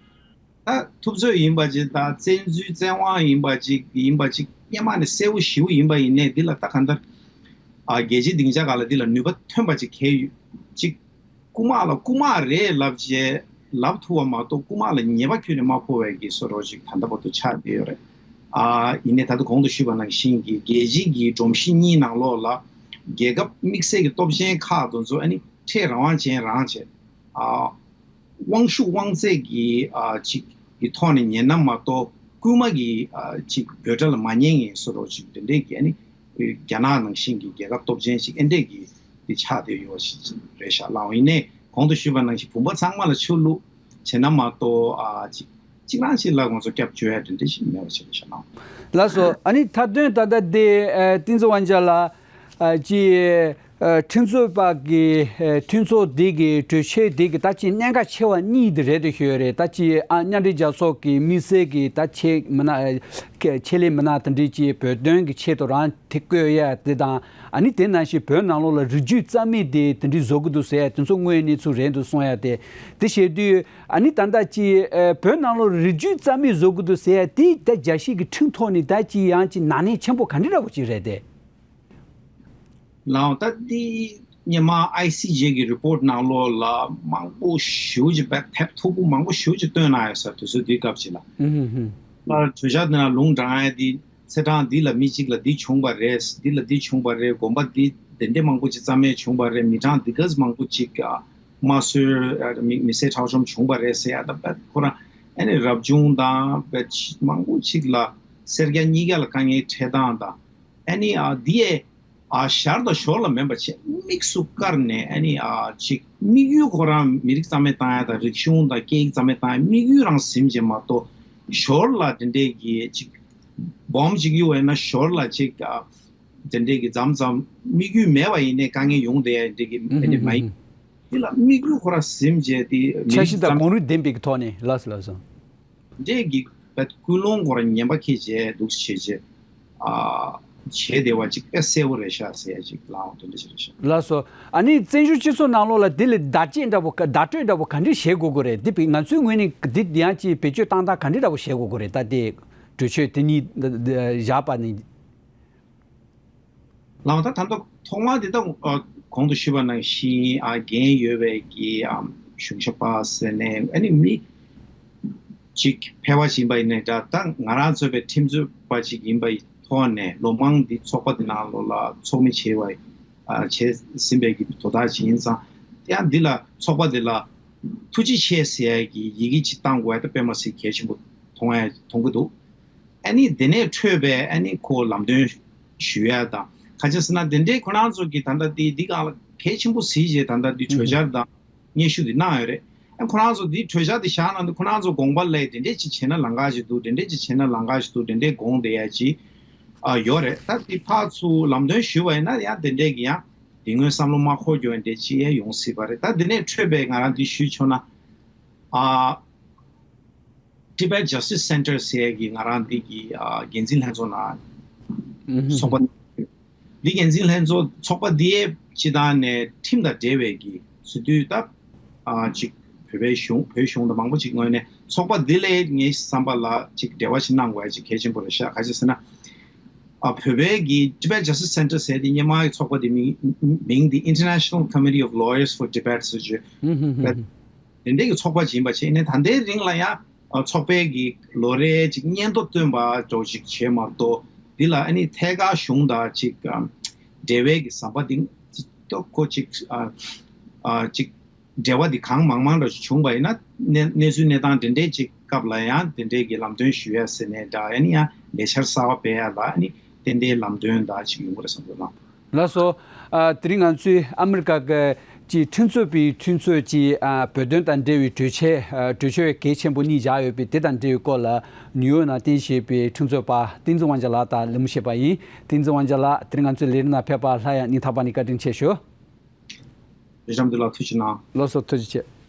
ད་ཐུབ་ཚོད་ཡིན་པ་ཅིག་དང་བཙན་འཛུལ་བཙན་དབང་ཡིན་པ་ཅིག་ཡིན་པ་ཅིག་སྔོན་མ་ནས་གསལ་བོ་ཞེ་པོ་ཡིན་པ་ཡིན་ནའི་འདི་ལ་ད་གང་ལྟར་ཨ་རྒྱལ་སྤྱིའི་སྡིངས་ཆ་སྒང་ལ་འདི་ལ་ནུས་པ་ཐོན་པ་ཅིག་གལ་ཡོད་ཅིག་རྐུ་མ་ལ་རྐུ་མ་རེད་ལབ་བྱས་ལབ་ཐུབ་པ་མ་གཏོགས་རྐུ་མ་ལ་ཉེས་པ་ཁྱོན་ནས་མ་ཕོག་པའི་གི་བཟོ་འདྲ་ཅིག་ད་ལྟ་བར་དུ་ཆགས་བསྡད་ཡོད་རེད། ཨ་ཡིན་ནའི་ད་ལྟ་གོང་དུ་ཞུས་པ་ནང་བཞིན་གྱི་རྒྱལ་སྤྱིའི་གི་སྒྲོམ་གཞི་གཉིས་ནང་ལོགས་ལ་རྒྱལ་ཁབ་དམིགས་བསལ་གྱི་སྟོབས་ཆེན་ཁག་དེ་ཚོ་ཨ་ནི་ཁྲལ་རང་དབང་ཅན་རང་བྱས། ཨ་དབང་ཤུགས་དབང་ཚད་ཀྱི་ཨ་ཅིག་གི་ཐོག་ནས་ཉན་ན་མ་གཏོགས་རྐུན་མ་གི་ཨ་ཅིག་འབོད་སྒྲ་ལ་མ་ཉན་ངེས་བཟོ་འདྲ་ཅིག་དེ་འདྲའི་གི་ཨ་ནི་རྒྱ་ནག་ནང་བཞིན་གྱི་རྒྱལ་ཁབ་སྟོབས་ཆེན་ཞིག་ཨེ་འདྲས་ཀྱི་དེ་ཆགས་བསྡད་ཡོད་ཞིག་རེད་ཤག་ལགས། ཡིན་ནའི་གོང་དུ་ཞུས་པ་ནང་བཞིན་བུམ་པ་ཚང་མ་ལ་ཆུ་བླུགས་བྱས་ན་མ་གཏོགས་ཨ་ཅིག་གཅིག་རང་གཅིག་ལ་ང་ཚོ་སྐྱབས་བཅོལ་ཡ་དེ་འདྲ་ཞིག་མེད་པ་བྱས་རེད་ཤག་ལགས། ལགས་སོ། ཨ་ནི་མཐའ་དོན་ད་ལྟ་དེ་ཨ་བསྟན་འཛིན་དབང་རྒྱལ་ལགས་ཨ་ཅིག་ཨ་ཁྲིམས་རྩོད་པ་གི་ཨ་མཐུན་ཚོགས་དེ་གི་གྲོས་ཆོད་དེ་གི་ད་ཅིག་གནད་འགག་ཆེ་བ་གཉིས་དེ་རེད་འདུག་ཞུ་ཡ་རེད། ད་ཅིག་ཨ་མཉམ་འབྲེལ་རྒྱལ་ཚོགས་ཀྱི་དམིགས་བསལ་གྱི་ད་ཆེད་མི་སྣ་ཨ་ཆེད་ལས་མི་སྣ་དེ་འདྲས་ཀྱི་བོད་དོན་གྱི་ཆེད་དུ་རང་དེ་བསྐོས་ཡ་དེ་དང་། ཨ་ནི་དེ་ནང་བཞིན་བོད་ནང་ལོགས་ལ་རིགས་རྒྱུད་རྩ་མེད་དེ་དེ་འདྲས་བཟོ་གི་འདུག་ཟེར་ཡ་དེ་ཚོ་དངོས་ཡོད་གནས་ཚུལ་རེད་འདུག་གསུང་ཡ་དེ། དེ་བྱེད་དུས་ཨ་ནི་ད་ལྟ་ཅིག་ཨ་བོད་ནང་ལོགས་རིགས་རྒྱུད་རྩ་མེད་བཟོ་གི་འདུག་ཟེར་ཡ་དེ་ད་རྒྱལ་སྤྱིའི་གི་ཁྲིམས་ཐོག་ནས་ད་ཅིག་ཡང་ཅིག་ནག་ཉེས་ཆེན་པོ་ག་འདྲ་འདྲ་བོ་ཅིག་རེད་དེ། ལགས་འོང་། ད་འདི་སྔོན་མ་ཨའི་སི་ཇེ་གི་རི་པོར་ཊི་ནང་ལོགས་ལ་མང་པོ་ཞེ་པོ་ཅིག་དཔེ་ཐབས་མཐུག་པོ་མང་པོ་ཞེ་པོ་ཅིག་བཏོན་གནང་ཡོད་ས་དུས་ཚོད་འདིའི་སྐབས་ཅིག་ལ། ཨུ་ཧུ་ཧུ། ལ་གྲོས་འཆར་འདི་ནང་ལུང་དྲངས་ཡ་འདི་ཚེས་གྲངས་འདི་ལ་མི་གཅིག་ལ་འདི་བྱུང་བ་རེད། འདི་ལ་འདི་བྱུང་བ་རེད། དགོན་པ་འདི་དེ་འདྲས་མང་པོ་ཅིག་རྩ་མེད་བྱུང་བ་རེད། མི་གྲངས་འདི་ག་ཙམ་མང་པོ་ཅིག་ཨ་དམར་གསོད་ཨ་མི་མི་བསད་ཁྲག་སྦྱོར་བྱུང་བ་རེད་ཟེར་ཡ་ད་དཔེ་ཁོ་རང་ཨ་ནི་རབ་བྱུང་དང་དཔེ་མང་པོ་ཅིག་ལ་སེར་སྐྱ་གཉིས་ཀ་ལ་དཀའ་ངལ་འཕྲད་སྟངས་དང་། ཨ་ནི་ཨ་འདི་ཡས་ཨ་ཞར་དང་ཞོར་ལ་མིན་པ་བྱས་དམིགས་སུ་བཀར་ནས་ཨ་ནི་ཨ་ཅིག་དམིགས་ཡུལ་ཁོ་རང་མི་རིགས་རྩ་མེད་བཏང་ཡ་དང་རིག་གཞུང་དང་སྐད་ཡིག་རྩ་མེད་བཏང་ཡ་དམིགས་ཡུལ་རང་ཟིན་བྱས་མ་གཏོགས་ཞོར་ལ་དེ་འདྲས་ཀྱི་ཅིག་སྦོམ་ཅིག་གཡུག་པ་ཡིན་ན་ཞོར་ལ་ཅིག་ཨ་དེ་འདྲས་ཀྱི་མཚམས་མཚམས་དམིགས་ཡུལ་མེད་པ་ཡིན་ནའི་དཀའ་ངལ་ཡོང་བསྡད་ཡ་དེ་འདྲས་ཀྱི་ཨ་ནི་མ་ཡིན། དེ་ལ་དམིགས་ཡུལ་ཁོ་རང་ཟིན་བྱས་དེ་མི་འཆར་རིགས་གཞི་དང་རྩ་གོང་རིམ་ལྡན་པའི་ཐོག་ནས། ལགས་སོ་ལགས་སོ། འདྲས་ཀྱི་བད་ཀུན་སློང་སྐོར་ཉན་པ་ཁྱེད་བྱས་འདུག་བྱས་བྱས་ཨ་བྱས་བསྡད་པ་ཅིག་དཔེ་གསལ་བོ་རེད་ཤག་ཟེར་ཡ་ཅིག་ལའང་དེ་འདྲ་ཞིག་རེད་ཤག། ལགས་སོ། ཨ་ནི་བཙན་བྱོལ་སྤྱི་ཚོགས་ནང་ལོགས་ལ་དེ་ལས་བརྡ་ཆད་འདྲ་པོ་བརྡ་སྤྲོད་འདྲ་པོ་ག་འདྲ་བྱེད་དགོས་ཀྱི་རེད། དེ་བས་ང་ཚོའི་ངོས་ནས་འདི་ཡང་ཅིག་བེད་སྤྱོད་བཏང་སྟངས་ག་འདྲ་འདྲ་པོ་བྱེད་དགོས་ཀྱི་རེད། ད་དེ་གྲོས་ཆོད་དེ་གཉིས་བཞག་པ་ནི། ལའང་ད་ད་ལྟ་ཐོག་མར་དེ་ལྟ་གོང་དུ་ཞུས་པ་ནང་བཞིན་ཨ་འགན་ཡོད་པའི་གི་ཨམ་གཞུང་ཞབས་པ་ཟེར་ནས་ཨ་ནི་མི་གཅིག་ཕལ་བ་ཞིག་ཡིན་པ་ཡིན་ནའི་འདྲ། ད་ང་རང་ཚོ་བའི་ཁྲིམས་རྩོད་པ་ཞིག་ཡིན་པའི་ཐོག་ནས་ལོ་མང་འདི་ཚོགས་པ་འདི་ནང་ལོགས་ལ་ཚོགས་མི་བྱས་པ་ཨ་བྱས་ཟིན་པའི་གི་དོ་བདག་ཅིག་ཡིན་ཙང་། ཡང་འདི་ལ་ཚོགས་པ་འདི་ལ་ཐུགས་རྗེ་ཆེ་ཟེར་ཡ་གི་ཡི་གེ་ཅིག་བཏང་དགོས་ཡ་ད་དཔེ་མ་སྲིད་གལ་ཆེན་པོ་མཐོང་ཡ་མཐོང་གི་འདུག། ཨ་ནི་དེ་ནས་འཕྲོས་པའི་ཨ་ནི་ཁོ་ལམ་སྟོན་ཞུ་ཡ་དང་། ག་ཅི་ཟེར་ན་དེ་འདྲའི་ཁོ་རང་ཚོ་གི་ད་ལྟ་དེ་འདི་སྒང་ལ་གལ་ཆེན་པོ་གཟིགས་བྱས་ད་ལྟ་འདི་གྲོས་འཆར་དང་སྙན་ཞུ་འདི་གནང་ཡོད་རེད། ཨ་ཁོ་རང་ཚོ་འདི་གྲོས་འཆར་འདི་བཞག་ན་འདི་ཁོ་རང་ཚོ་དགོངས་པ་ལས་དེ་འདྲས་ཅིག་བྱས་ན་ལམ་ཁ་ཞིག་འདུག། དེ་འདྲས་ཅིག་བྱས་ན་ལམ་ཁ་ཞིག་འདུག། དེ་འདྲས་དགོངས་བསྡད་ཡ་ཅིག་ཨ་ཡོད་རེད། ད་འདི་ཕར་ཚུར་ལམ་སྟོན་ཞུས་པ་ཡིན་ན་ཡང་དེ་འདྲས་ཀྱི་ཡང་ དེ་སྔོན་བསམ་བློ་མ་འཁོར་རྒྱུ་འདྲ་ཅིག་ཡང་ཡོང་སྲིད་པ་རེད། ད་དེ་ནས་འཕྲོས་པའི་ང་རང་འདི་ཞུས་ཆོག་ན། ཨ། Tibet Justice Center ཟེར་གི་ང་རང་འདི་གི་ཨ་འགན་འཛིན་ལྷན་ཚོགས་ནང་ཚོགས་པ། འདི་འགན་འཛིན་ལྷན་ཚོགས་ཚོགས་པ་འདི་སྤྱི་བཏང་ནས་ཁྲིམས་དང་འབྲེལ་བའི་གི་སྲིད་དུས་ད་ཨ་ཅིག་བོད་པའི་གཞུང་བོད་གཞུང་དང་མང་པོ་ཅིག་ངོས་ནས་ཚོགས་པ་འདི་ལས་ངའི་བསམ་པ་ལ་ཅིག་འབྲེལ་བ་ཞིག་གནང་དགོས་ཡ་ཅིག་གལ་ཆེན་པོ་རེད་ཤག་ག་ཅི་ཟེར་ན། ཨ་བོད་པའི་གི་Tibet Justice Center ཟེར་དེ་སྔོན་མ་གི་ཚོགས་པ་དེ་མིང་མིང་དེ་International Committee of Lawyers for Tibet ཟེར་བརྗོད། དེ་འདྲའི་གི་ཚོགས་པ་ཅིག་ཡིན་པ་བྱས་ནས་ད་ལྟའི་རིང་ལ་ཡང་ཨ་ཚོགས་པའི་གི་ལོ་རེའི་ཅིག་སྙན་ཐོ་བཏོན་པ་འདྲ་ཅིག་བྱས་མ་གཏོགས་འདི་ལ་ཨ་ནི་ཐད་ཀར་གཞུང་དང་ཅིག་ཨ་འབྲེལ་བའི་གི་ཟམ་པ་འདི་ཅིག་ཏོག་ཁོ་ཅིག་ཨ་ཨ་ཅིག་འབྲེལ་བ་འདི་གང་མང་མང་འདྲ་ཅིག་བྱུང་བ་ཡིན་ན་གནས་གནས་ཚུལ་གནས་སྟངས་དེ་འདྲའི་ཅིག་སྐབས་ལ་ཡང་དེ་འདྲའི་གི་ལམ་སྟོན་ཞུ་ཡ་ཟེར་ནས་འདྲ་ཨ་ནི་ཡང་ལས་འཆར་གསར་པ་སྤེལ་ཡ་ལ་ཨ་ནི་ཏན་ཏན་ལམ་སྟོན་འདྲ་ཅིག་ཡོང་གི་རེད་བསམ་གྱི་འདུག་ལགས། ལགས་སོ། ཨ་དེ་རིང་ང་ཚོས་ཨ་མི་རི་ཀ་གི་ཀྱི་ཁྲིམས་རྩོད་པའི་ཁྲིམས་རྩོད་ཀྱི་ཨ་བོད་དོན་དང་འབྲེལ་བའི་གྲོས་ཆོད་ཨ་གྲོས་ཆོད་གལ་ཆེན་པོ་གཉིས་བཞག་ཡོད་པས་དེ་དང་འབྲེལ་བའི་སྐོར་ལ་ནིའུ་ཡོག་ནང་རྟེན་གཞི་ཡོད་པའི་ཁྲིམས་རྩོད་པ་བསྟན་འཛིན་དབང་རྒྱལ་ལགས་དང་གླེང་མོལ་བྱས་པ་ཡིན། བསྟན་འཛིན་དབང་རྒྱལ་ལགས་དེ་རིང་ང་ཚོའི་ལས་རིམ་ནང་ཕེབས་པར་སླར་ཡང་སྙིང་ཐག་པ་ནས་བཀའ་དྲིན་ཆེ་ཞུ། རེ་ཞམ་འདི་ལ་ཐུགས་རྗེ་གནང་། ལགས་སོ་ཐུགས་རྗེ་ཆེ།